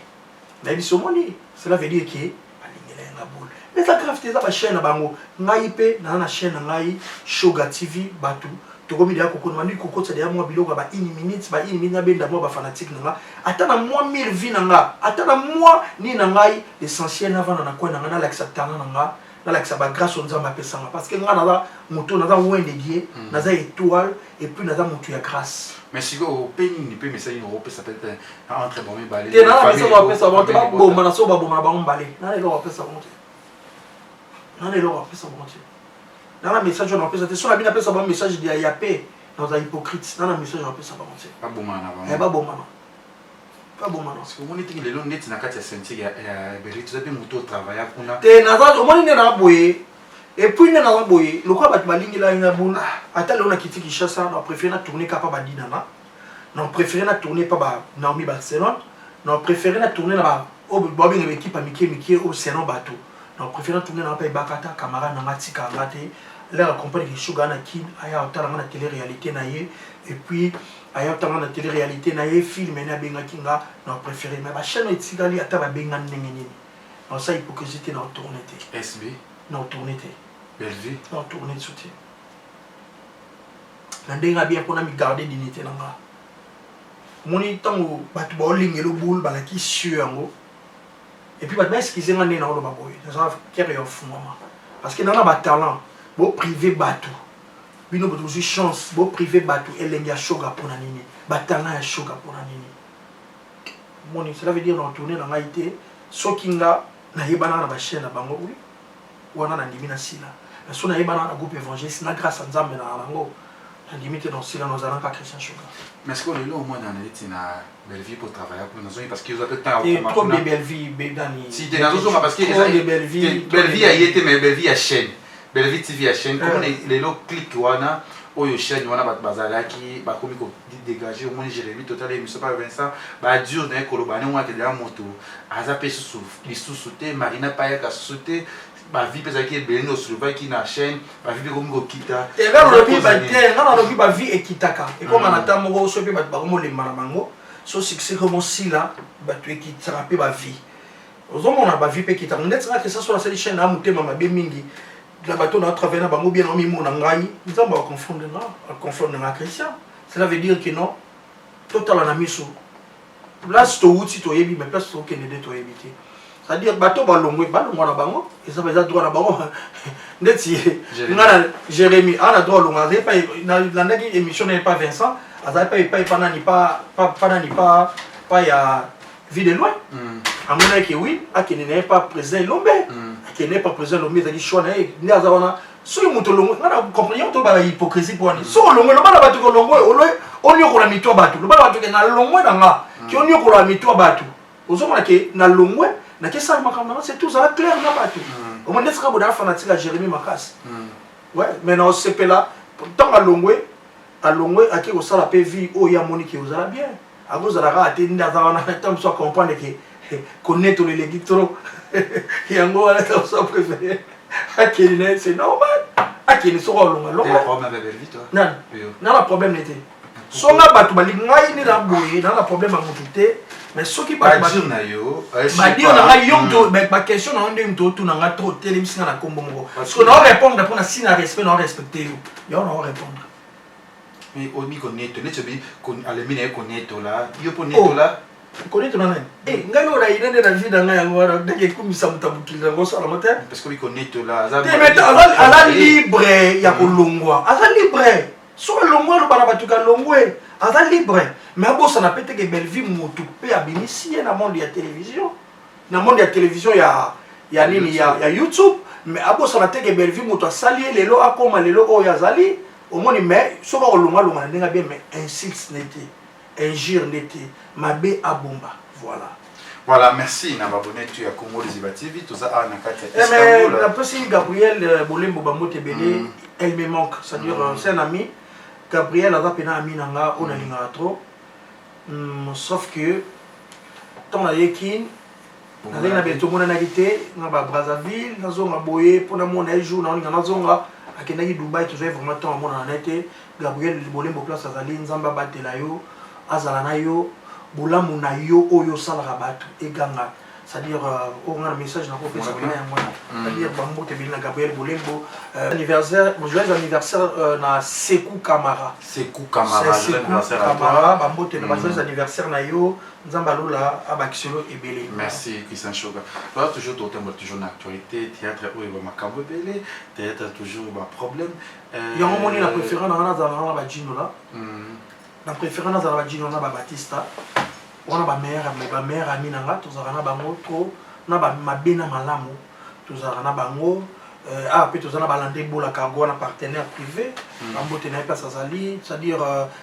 nayebisi omoni, cela veut dire ke balingela nga boule, mais eza grave te, eza bachaîne na bango. Ngai mpe naza na chaîne na ngai Shoga TV. Bato tokomi deya kokona bandi kokotisa deya mwa biloko ya ba une minute, ba une minute. Nabenda mwa bafanatique na nga, ata na mwa 1000 vie na nga, ata na mwa nini na ngai. L'essentiel navanda na coin na nga, nalakisa talent na nga, nalakisa bagrâce oyo Nzambe apesanga, parce que nga naza moto, naza oint de Dieu, naza étoile et puis naza motu ya grâce. Mais sikoyo ope nini mpe message nini okopesa peut-être na entre bango mibale? Te, nana message bapesa bango te, baboma na so baboma na bango mibale. Nana eloko bapesa bango te, nana eloko bapesa bango te, nana message oyo napesa te. So na bino apesa bango message ya pe naza hypocrite. Nana message napesa bango te. Babomana na bango. Babomana, babomana. Omoni tiki lelo ndeti na kati ya ceinture ya Berli, toza mpe moto otravailla kuna. Te, naza omoni nde na boye, et puis nde naza boye lokola bato balingela nga boule. Ata lelo nakiti Kinshasa, na préféré na tourne kaka pa badinana, na préféré na tourne pa ba Naomi Barcelone, na préféré na tourne na ba oyo babenga baéquipe ya mike mike oyo selon bato. Na préféré na tourne na pa Ebakata, camarade na nga, tika nga te lere accompagne ke Shuga na Kin aya otala nga na télé réalité na ye, et puis aya otala nga na télé réalité na ye, film ne abengaki nga. Na préféré, mais bachaîne oyo etikali, ata babenga ndenge nini, na osala hypocrisie te, na otourne te. SB. Na otourne te. Bellevue. Na otourne so te na ndenge ya bien mpona migarde dignité na nga. Omoni ntango bato baolingela boule, balakisi yo yango, et puis bato baexcuse nga ndenge naoloba boye, naza cœur ya ofungwama parce que na batalent boprive bato. Bino boto bozwi chance, boprive bato elenge ya Shoga mpona nini? Batalent ya Shoga mpona nini? Moni, cela veut dire na otourne na ngai te. Soki nga nayebanaka na bachaîne na bango, oui, wana nandimi na sila. Mais so nayebanaka na groupe évangéliste na grâce ya Nzambe na yango, nandimi te na osila, nazalaka Christian Shoga. Mais sikoyo lelo omona neti na Bellevue po travailler kuna, nazongi parce que oza mpe temps. Te, trop de Bellevue bedani. Si te, nazozonga parce que trop de Bellevue. Bellevue ya ye te, mais Bellevue ya chaîne, Bellevue TV ya chaîne. Komona lelo clique wana. Oyo chaîne wana bato bazalaki bakomi ko dégager. Omoni Jérémie, total émission pa Vincent, badur na ye koloba ndenge wana kedela moto aza mpe susu lisusu te. Marina mpe ayaka susu te. Bavues mpe ezalaki ebele nde osolvaki na chaîne, bavues mpe ekomi kokita. Te, nga nalobi te, nga nalobi bavues ekitaka, ekoma na ta moko so mpe bato bakomolemba na bango. So succès komosila, bato ekitisaka mpe bavues. Ozomona bavues mpe ekitaka. Ndeti nga kesa so nasali chaîne na motema mabe mingi na bato na travaille na bango bien, na mimona ngai Nzambe aconfondre nga, aconfondre nga Christian. Cela veut dire que non, totala na miso place towuti, toyebi, mais place tokende nde toyebi te. C'est-à-dire bato balongwe, balongwa na bango, eza droit na bango. Ndeti nga na Jérémie aza na droit alongwa. Azali pa, nalandaki émission na ye pa Vincent, azali pa epai pa nani, pa nani, pa ya Vie de Loin. Amonaki oui, akende na ye pa président Elombe. Akende ye pa président Elombe, ezalaki choix na ye nde aza wana. Soki moto olongwe, nga na comprendre yango to bala hypocrisie mpo wani. Soki olongwe, loba na bato ke olongwe, oniokola mito ya bato. Loba na bato ke nalongwe na nga, ke oniokola mito ya bato. Ozomona ke nalongwe, nakesala makambo nanga, c'est tout. Ozala clair na bato. Omoni ndeti kaka boye, na fanatique ya Jérémie makasi. Ouais, mais na osepela ntango alongwe, alongwe, ake kosala mpe vie oyo ye amoni ke ozala bien. Akozala kaka te nde aza wana. Ntango mosu acomprendre ke konetola eleki trop, yango wana ntango mosu apréféré akende na ye. C'est normal, akende. Soki alonga, longa. Nani na problème ne te. So nga bato balingi ngai nde na boye, na problème ya motu te. Mais soki badires na yo, badires na ngai, yo moto baquestion na yo nde moto otuna nga trop, telemisi nga na nkombo moko. Parce que nao répondre mpona si na respect, nao respecte yo, yo nao répondre. Mais oyebi koneto neti obi alembi na ye konetola yo mpo netola. Konetola nani? Ngai oyo nayina nde na vie na ngai, yango wana ndenge ekumisa moto ya mokili nango osalango te. Parce que obi konetola. Te, mais aza libre ya kolongwa, aza libre. Soki alongwe, aloba na bato kalongwe, aza libre. Mais abosana mpe teke Bellevue motu mpe abimisi ye na monde ya télévision, na monde ya télévision ya nini, ya YouTube. Mais abosana teke Bellevue moto asali ye lelo akóma lelo oyo azali. Omoni, mais soki akolonga, alonga na ndenge bien, mais insulte nde te, injure nde te, mabe abomba. Voilà. Voilà, merci na baabonnés tout ya Congo Liziba TV. Toza awa na kati ya Istanbul. Napesi Gabriel Bolembo bambote ebele. Elle me manque, c'est-à-dire c'est un ami. Gabriel aza mpena ami na nga oyo nalingaka trop. Sauf que ntango nayeki, nazalaki na beto, omonanaki te nga ba Brazzaville. Nazonga boye mpo namona ye jour naolinga nazonga, akendaki Dubai. Tozwaki vraiment temps amonana na ye te. Gabriel Bolembo, place azali, Nzambe abatela yo, azala na yo, bolamu na yo oyo osalaka bato eganga. C'est-à-dire oyo nga na message nakopesa mpena yango wana. C'est-à-dire bambote ebele na Gabriel Bolembo. Anniversaire, joyeux anniversaire na Sekou Camara. Sekou Camara. Sekou Camara, bambote na bajoyeux anniversaire na yo. Nzambe alola abakiselo ebele. Merci Christian Shoga. Voilà, toujours totemba, toujours na actualité théâtre oyo bamakambo ebele, théâtre toujours baproblème. Yango moni na préféré na nga nazala na bajino la, na préféré nazala bajino na babatista wana, bameilleur ami na nga. Tozalaka na bango trop na mabe na malamu, tozalaka na bango. Awa mpe toza na balande Ebola Cargo wana, partenaire privé. Bambote na ye place azali, c'est-à-dire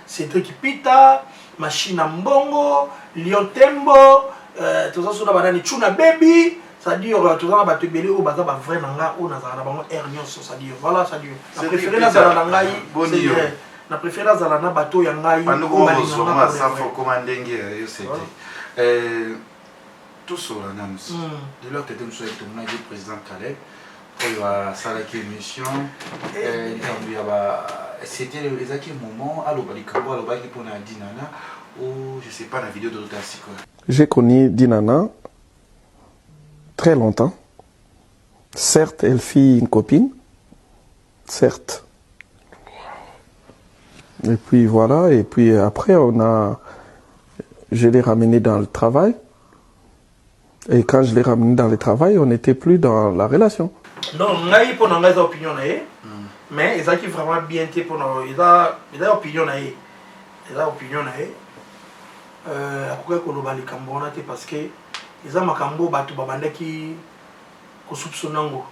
Cédric Pita, Machine ya Mbongo, Lion Tembo. Toza so na banani, Tuna Baby. C'est-à-dire toza na bato ebele oyo baza bavrai na nga, oyo nazala na bango aire nyonso. C'est-à-dire voilà, c'est-à-dire na préféré nazala na ngai, na préféré nazala na bato ya ngai. Okoma ndenge yo c'était tosola nanu lelo tete mosusu ayaki, tomonaki président Caleb oyo asalaki émission, likambo ya ba c'était ezalaki moment aloba likambo alobaki mpona Dinana ou je sais pas, na vidéo tozota sikoyo. J'ai connu Dinana très longtemps. Certes, elle fit une copine. Certes. Et puis voilà, et puis après, je l'ai ramené dans le travail. Et quand je l'ai ramené dans le travail, on n'était plus dans la relation. Non, ngai mpo na ngai eza opinion na ye, mais ezalaki vraiment bien te mpona eza opinion na ye, eza opinion na ye. Akokaki koloba likambo wana te parce que eza makambo bato babandaki kosoupçonner yango,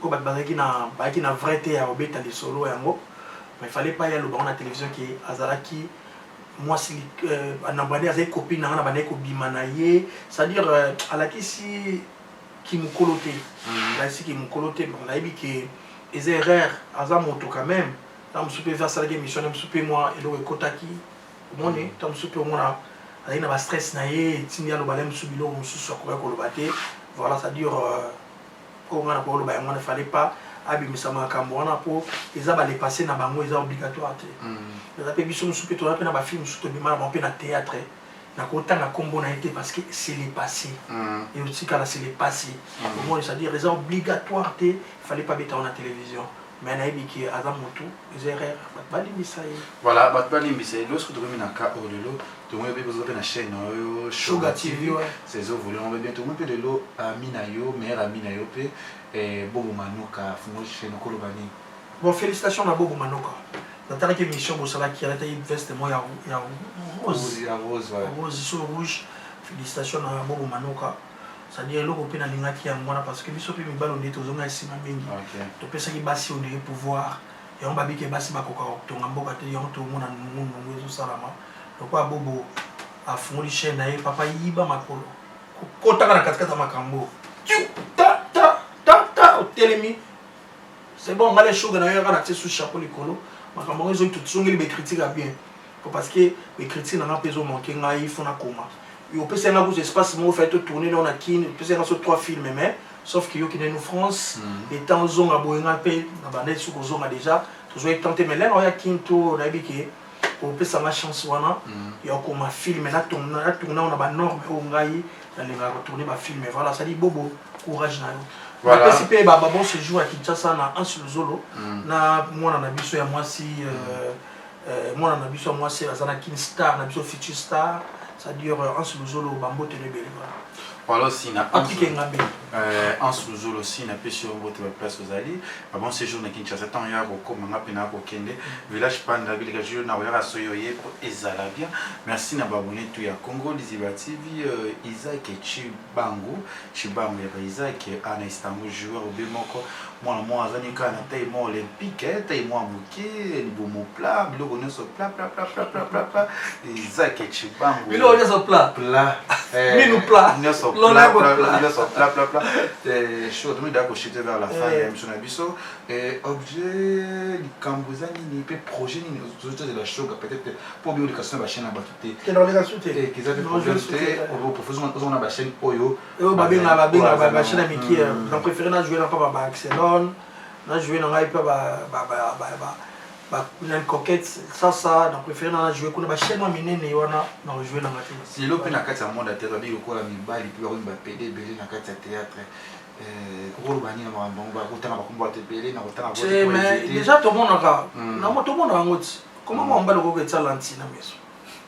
oyo bato bazalaki na bazalaki na vrai te ya kobeta lisolo yango. Mais fallait pas ye aloba ngo na télévision ke azalaki mwasi na bandi, azali copine na nga, na bandaki kobima na ye. C'est-à-dire alakisi kimokolo te, alakisi kimokolo te. Bon, nayebi ke eza erreur, aza moto quand même. Ntango mosusu mpe asalaki émission na mosusu mpe mwa eloko ekotaki, omoni. Ntango mosusu mpe omona azalaki na bastress na ye, etindi aloba na ye mosusu biloko mosusu akokaki koloba te. Voilà, c'est à dire oyo ngai nakoki koloba yango wana. Fallait pas abimisa makambo wana mpo eza balepasse na bango, eza obligatoire te. Eza mpe biso mosusu mpe toza mpe na bafilme mosusu tobima na bango mpe na théâtre, nakotanga nkombo na ye te parce que c'est le passé. Et otikala c'est le passé, omoni. C'est à dire eza obligatoire te, fallait pas beta na télévision, mais nayebi ke aza motu, eza erreur, bato balimbisa ye. Voilà, bato balimbisa ye. Lorsque tokomi na cas oyo lelo, tomoni mpe boza mpe na chaîne oyo Shoga TV, ouais. C'est ezovoler yango bien. Tomoni mpe lelo ami na yo, meilleur ami na yo mpe Bobo Manoka afungoli chaîne, okoloba nini? Bon, félicitation na Bobo Manoka. Natalaki émission bosalaki, alataki veste moko ya rose. Ya rose, ouais. Rose so rouge. Félicitation na Bobo Manoka. C'est-à-dire eloko mpe nalingaki yango wana, parce que biso mpe mibali onde tozonga nsima mingi. Topesaki basi ondire pouvoir yango, babiki basi bakoka kotonga mboka te. Yango tomona nungunungu ezosalama. Lokola Bobo afungoli chaîne na ye, papa yiba makolo, kokotaka na katikati ya makambo, tiu ta ta ta ta, otelemi, c'est bon. Ngai Shoga na yo yaka na tie sous chapeau likolo. Makambo yango ezoki, tozongeli bacritique ya bien po parce que bacritique na nga mpe ezomanke ngai. Fo nakoma, opesa nga kuza espace moko, fai totourne nao na Kine, opesa nga so trois films, mais sauf que yoki nanu France etant ozonga boye, nga mpe na banda soki ozonga déjà, tozwaki temps te. Mais lelo oya Kine to nayebi ke opesa nga chance wana ya okoma film, natourne na banorme oyo ngai nalingaka kotourne bafilm. Voilà, c'est-à-dire Bobo, courage na yo. Napesi mpe babon séjour ya Kinshasa na Anse Luzolo na mwana na biso ya mwasi, mwana na biso ya mwasi aza na Kin, star na biso, future star, c'est-à-dire Anse Luzolo, bambote no ebele. Voilà aussi na Patrick Engambe. Anse Luzolo aussi, napesi yo mbote baplace ozali, babon séjour na Kinshasa. Ntango ya kokoma, nga mpe na kokende village Panda bileka jour na koyaka soki oye po ezala bien. Merci na baabonné tout ya Congo Liziba TV. Isaac Chibangu, Chibangu ya ba Isaac ana Istanbul, joueur obe moko, mwana moko azani kaka na taille moko olympique, taille moko ya moke, libumu plat, biloko nyonso plat plat plat plat plat plat plat. Isaac Chibangu. Biloko nyonso plat. Plat. Minu plat. Nyonso plat plat, nyonso plat plat plat. Chaud, tomi da kochute vers la fin ya émission na biso. Objet likambo eza nini mpe projet nini ozozela Shoga? Peut-être mpo obi oleka so na bachaîne na bato te. Eza mpe problème te, ozonga na bachaîne oyo. Oyo babenga bachaîne ya mike. Na préféré na jouer na mpa ba Barcelone, na jouer na ngai mpe na Coquette sasa. Na préféré na jouer kuna, bachaîne mwa minene wana na kojouer nanga te. Lelo mpe na kati ya monde ya théâtre, babi lokola mibali mpe bakomi bapede ebele na kati ya théâtre, okoloba nini na makambo yango? Bakotanga bakombo bato ebele na kotanga. Déjà tomonaka, tomonaka yango ti koma mwa mobali okoki etiala ntina miso,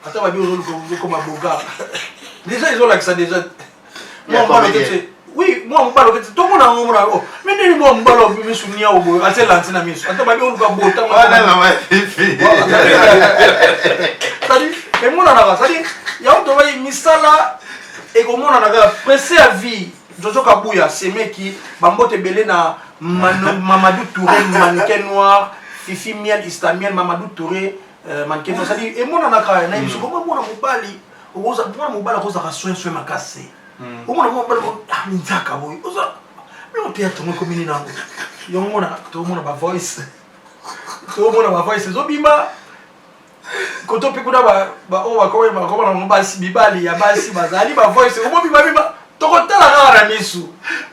ata babi ozokoma boga, déjà ezolakisa déjà mwa mobali oketi. Oui, mwa mobali oketi, tomona yango, mona o me ndeni mwa mobali misu niao boye, atie lanti na miso, ata babi oluka bota. C'est-à-dire emonanaka, c'est-à-dire yango tobai misala ekomonana kaka presse ya vie. Jojo Kabuya semeki, bambote ebele na Mamadou Touré, mannequin noir, Fifi Miel, Istamiel, Mamadou Touré, mannequin noir. C'est-à-dire emonanaka na biso koma mwana mobali, mwana mobali akozaka soin soin makasi. Omona mwana mobali minzaka boye, oza mais o théâtre ngo ekomi nini nango? Yango mona tomona ba voice, tomona ba voice ezobima koto mpe kuna, oyo bakoma na bango basi, mibali ya basi bazali, ba voice okobima bima, tokotala kaka na misu,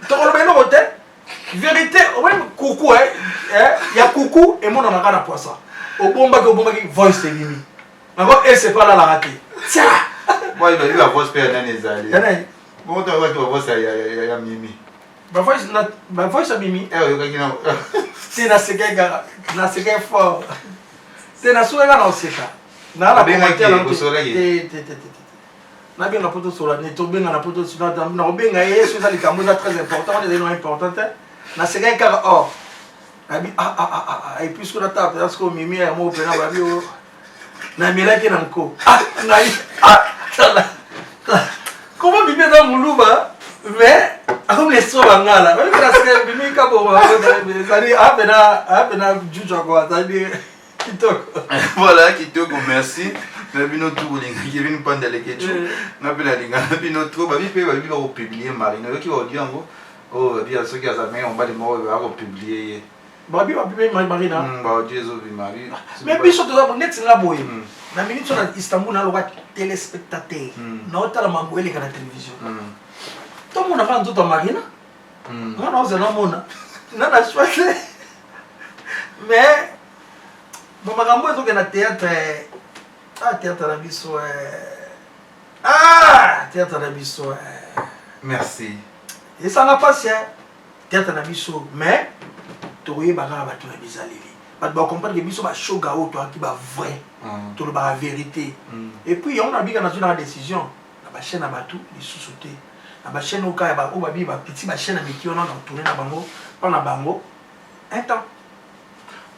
tokoloba eloko te. Vérité, omoni kuku ya kuku emonanaka na poisa, obombaki obombaki, voice ebimi yango ese mpe alalaka te. Tia. Ba voice mpe ya nani ezali? Ya nani? Bongo toyokaki ba voice ya Mimi. Ba voice ya Mimi? Oyokaki na. Te, nasekaki kaka, nasekaki fort te, nasukaki kaka na koseka. Te, te, te, nabenga mpo tosola ne, tobenga na mpo nakobenga ye so eza likambo eza très important wana, ezali no important te. Nasekaki kaka or nabi ah ah ah ah, et puis soki natala mpenza sikoyo Mimi ya moko mpena babi oyo namelaki na nko, ah ngai, ah tala comment Mimi eza moluba mais akomi leso bangala Mimi kabongo ezali apena apena juju kwa, azali kitoko. Voilà, kitoko. Merci na bino tu bolingaki bino mpanda Lekecu, nga mpe nalingaka bino trop. Babi mpe babi bakopublie Marine, oyoki baaudio yango oyo babi soki aza ndenge mobali moko oyo bakopublie ye. Babi babi Marina. Ba audio ezobima. Mais biso toza neti nga boye. Na minute na Istanbul na loka téléspectateur. Na otala mambo eleka na télévision. Tomona kaka nzoto ya Marina. Nga na ozela mona. Nga na choix te. Mais bon makambo ezokende na théâtre ah théâtre na biso ah théâtre na biso. Merci. Esanga pasi théâtre na biso mais tokoyeba kaka bato na bizaleli bato bacomprendre ke biso bashoga oyo toyaki bavrai tolobaka vérité. Et puis yango nabika nazwi naka décision na bachaîne ya bato lisusu te, na bachaîne oyo kaka oyo babi bapeti bachaîne ya miki wana na tourne na bango mpa na bango un temps.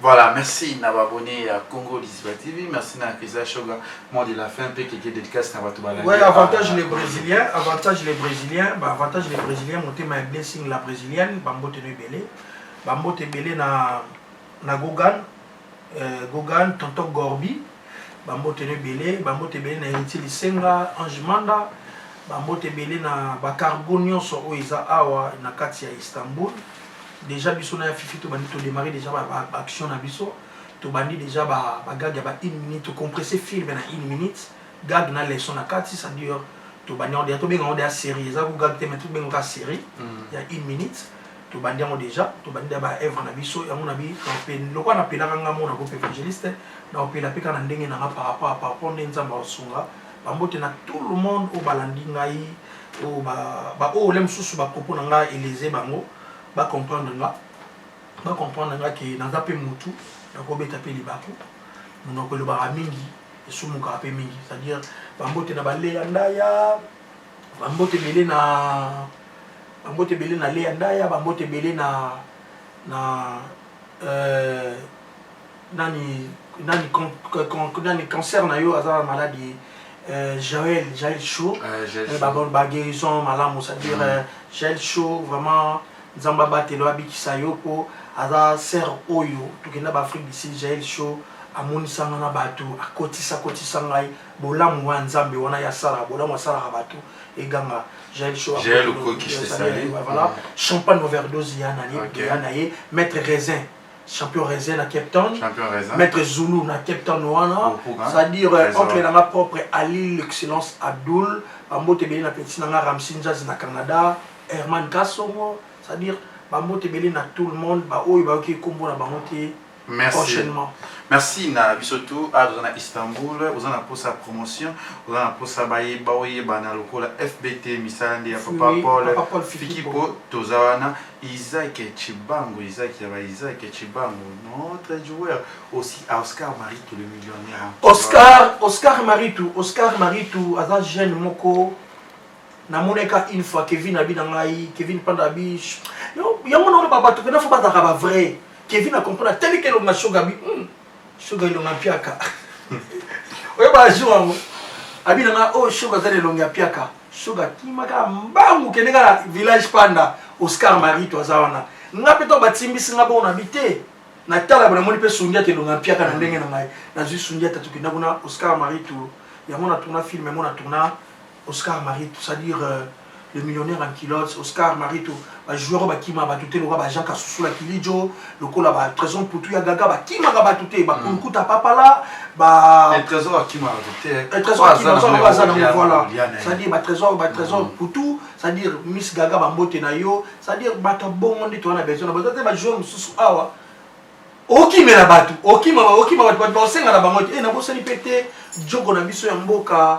Voilà, merci na abonné à Congo Liziba TV, merci na Christian Shoga, mot de la fin, pe quelques dédicaces na bato balandi. Ouais, avantage les Brésiliens, avantage les Brésiliens, bah avantage les Brésiliens, motema ya blessing la brésilienne, bambote no ebele. Bambote ebele na Gogan, Gogan, tonton Gorbi, bambote no ebele, bambote ebele na Héritier Lisenga, Ange Manda, bambote ebele na ba cargo nyonso oyo eza awa na kati ya Istanbul. Déjà biso na ya Fifi tobandi todémarrer déjà baaction na biso, tobandi déjà bagag ya ba une minute, tocompresse film na une minute, gag na leçon na kati, c'est-à-dire tobandi yango déjà, tobenga yango déjà série, eza ko gag te mais tobenga kaka série ya une minute. Tobandi yango déjà, tobandi déjà baœuvre na biso yango na bi lokola napelaka nga mona groupe évangéliste na opela mpe kaka na ndenge nanga par rapport nde Nzambe aosunga. Bambote na tout le monde oyo balandi ngai, oyo baoyo ole mosusu bapropos na ngai eleze bango, bacomprendre nga, bacomprendre nga ke naza mpe motu nakobeta mpe libaku, monoko elobaka mingi, esumukaka mpe mingi. C'est-à-dire bambote na baleya ndaya, bambote ebele na bambote ebele na leya ndaya, bambote ebele na nani nani con, con, nani cancer na yo aza na maladie, Jaël, Jaël Chaud, ba guérison malamu, c'est-à-dire Jaël Chaud vraiment Nzambe abatelo abikisa yo mpo aza sœur oyo tokenda baAfrique du Sud. Jaël Chaud amonisanga na bato, akotisa kotisa ngai bolamu wa Nzambe wana ye asalaka bolamu, asalaka bato eganga. Jaël Chaud, Jaël Okoki, je te salue. Voilà, champagne overdose ya na ye, ya na ye maître raisin, champion raisin na Cape Town. Champion raisin. Maître Zulu na Cape Town wana, c'est-à-dire oncle nanga propre Ali l'excellence Abdul, bambote ebele na petit nanga Ramsi Njazi na Canada, Herman Kasongo, c'est-à-dire bambote ebele na tout le monde baoyo bayoki nkombo na bango te. Merci. Prochainement. Merci na biso tout awa toza na Istanbul. Oza na posa promotion, oza na posa bayeba oyebana lokola FBT misala nde ya papa Oui, Paul, Papa Paul Fikipo. Fikipo. Toza wana Isaac Chibango, Isaac ya ba Isaac Chibango, notre joueur aussi, à Oscar Maritou le millionnaire. Oscar, Oscar Maritou, Oscar Maritou aza jeune moko namonaka une fois Kevin abi na ngai, Kevin Panda abi yango na oloba bato mpena fo bazalaka bavrai. Kevin acomprendre atali ke elonga Shoga abi Shoga elonga mpiaka oyeba jour yango abi na ngai oyo Shoga aza na elongi ya piaka. Shoga akimaka mbangu kende kaka village Panda, Oscar Marito aza wana. Nga mpe to batimbisi nga bongo na bi te, natala bo namoni mpe Sundiata elonga mpiaka na ndenge na ngai nazwi Sundiata tokenda kuna Oscar Marito yango na tourna film yango na tourna Oscar Marito, c'est-à-dire le millionnaire en culotte Oscar Marito. Bajoueur oyo bakima bato te lokola bajean Kasusula Kilijo, lokola batrésor Putu ya Gaga, bakimaka bato te, bakulukuta papala ba Trésor akimaka bato te. Trésor akima aza nango, voilà, c'est-à-dire batrésor, batrésor Putu, c'est-à-dire Miss Gaga, bambote na yo, c'est-à-dire bato ya bongo nde toza na besoin na bato te. Bajoueur mosusu awa okimela bato, okima okima bato, bato baosenga na bango te. Nabosani mpe te jogo na biso ya mboka,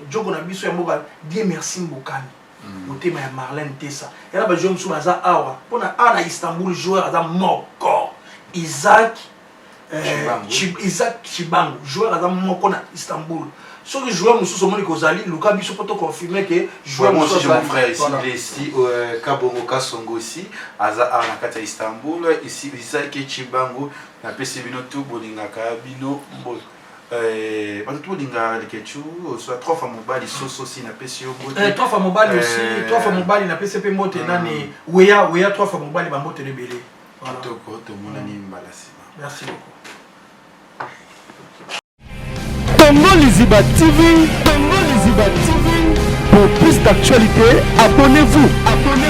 jogo na biso ya mboka Dieu merci Mbokani, motema ya Marlène Tesa yana. Bajoueur mosusu baza awa mpona awa na Istanbul, joueur aza moko Isaac Isaac Chibangu, joueur aza moko na Istanbul. Soki joueur mosusu omoni kozali, luka biso mpo toconfirme ke joueur Moi aussi, j'ai mon frère ici, il est ici, Kabongo Kasongo aussi, aza awa na kati ya Istanbul, ici Isaac Chibangu, napesi bino tu bolingaka bino mbo bato tu bolingaka Lekechu, soit trois fois mobali soso aussi, napesi yo mbote. Trois fois mobali aussi, trois fois mobali napesi mpe mbote nani weya weya, trois fois mobali, bambote no ebele. Voilà. Kitoko, tomonani mbala nsima. Merci beaucoup. Congo Liziba TV, Congo Liziba TV. Pour plus d'actualités, abonnez-vous. Abonnez.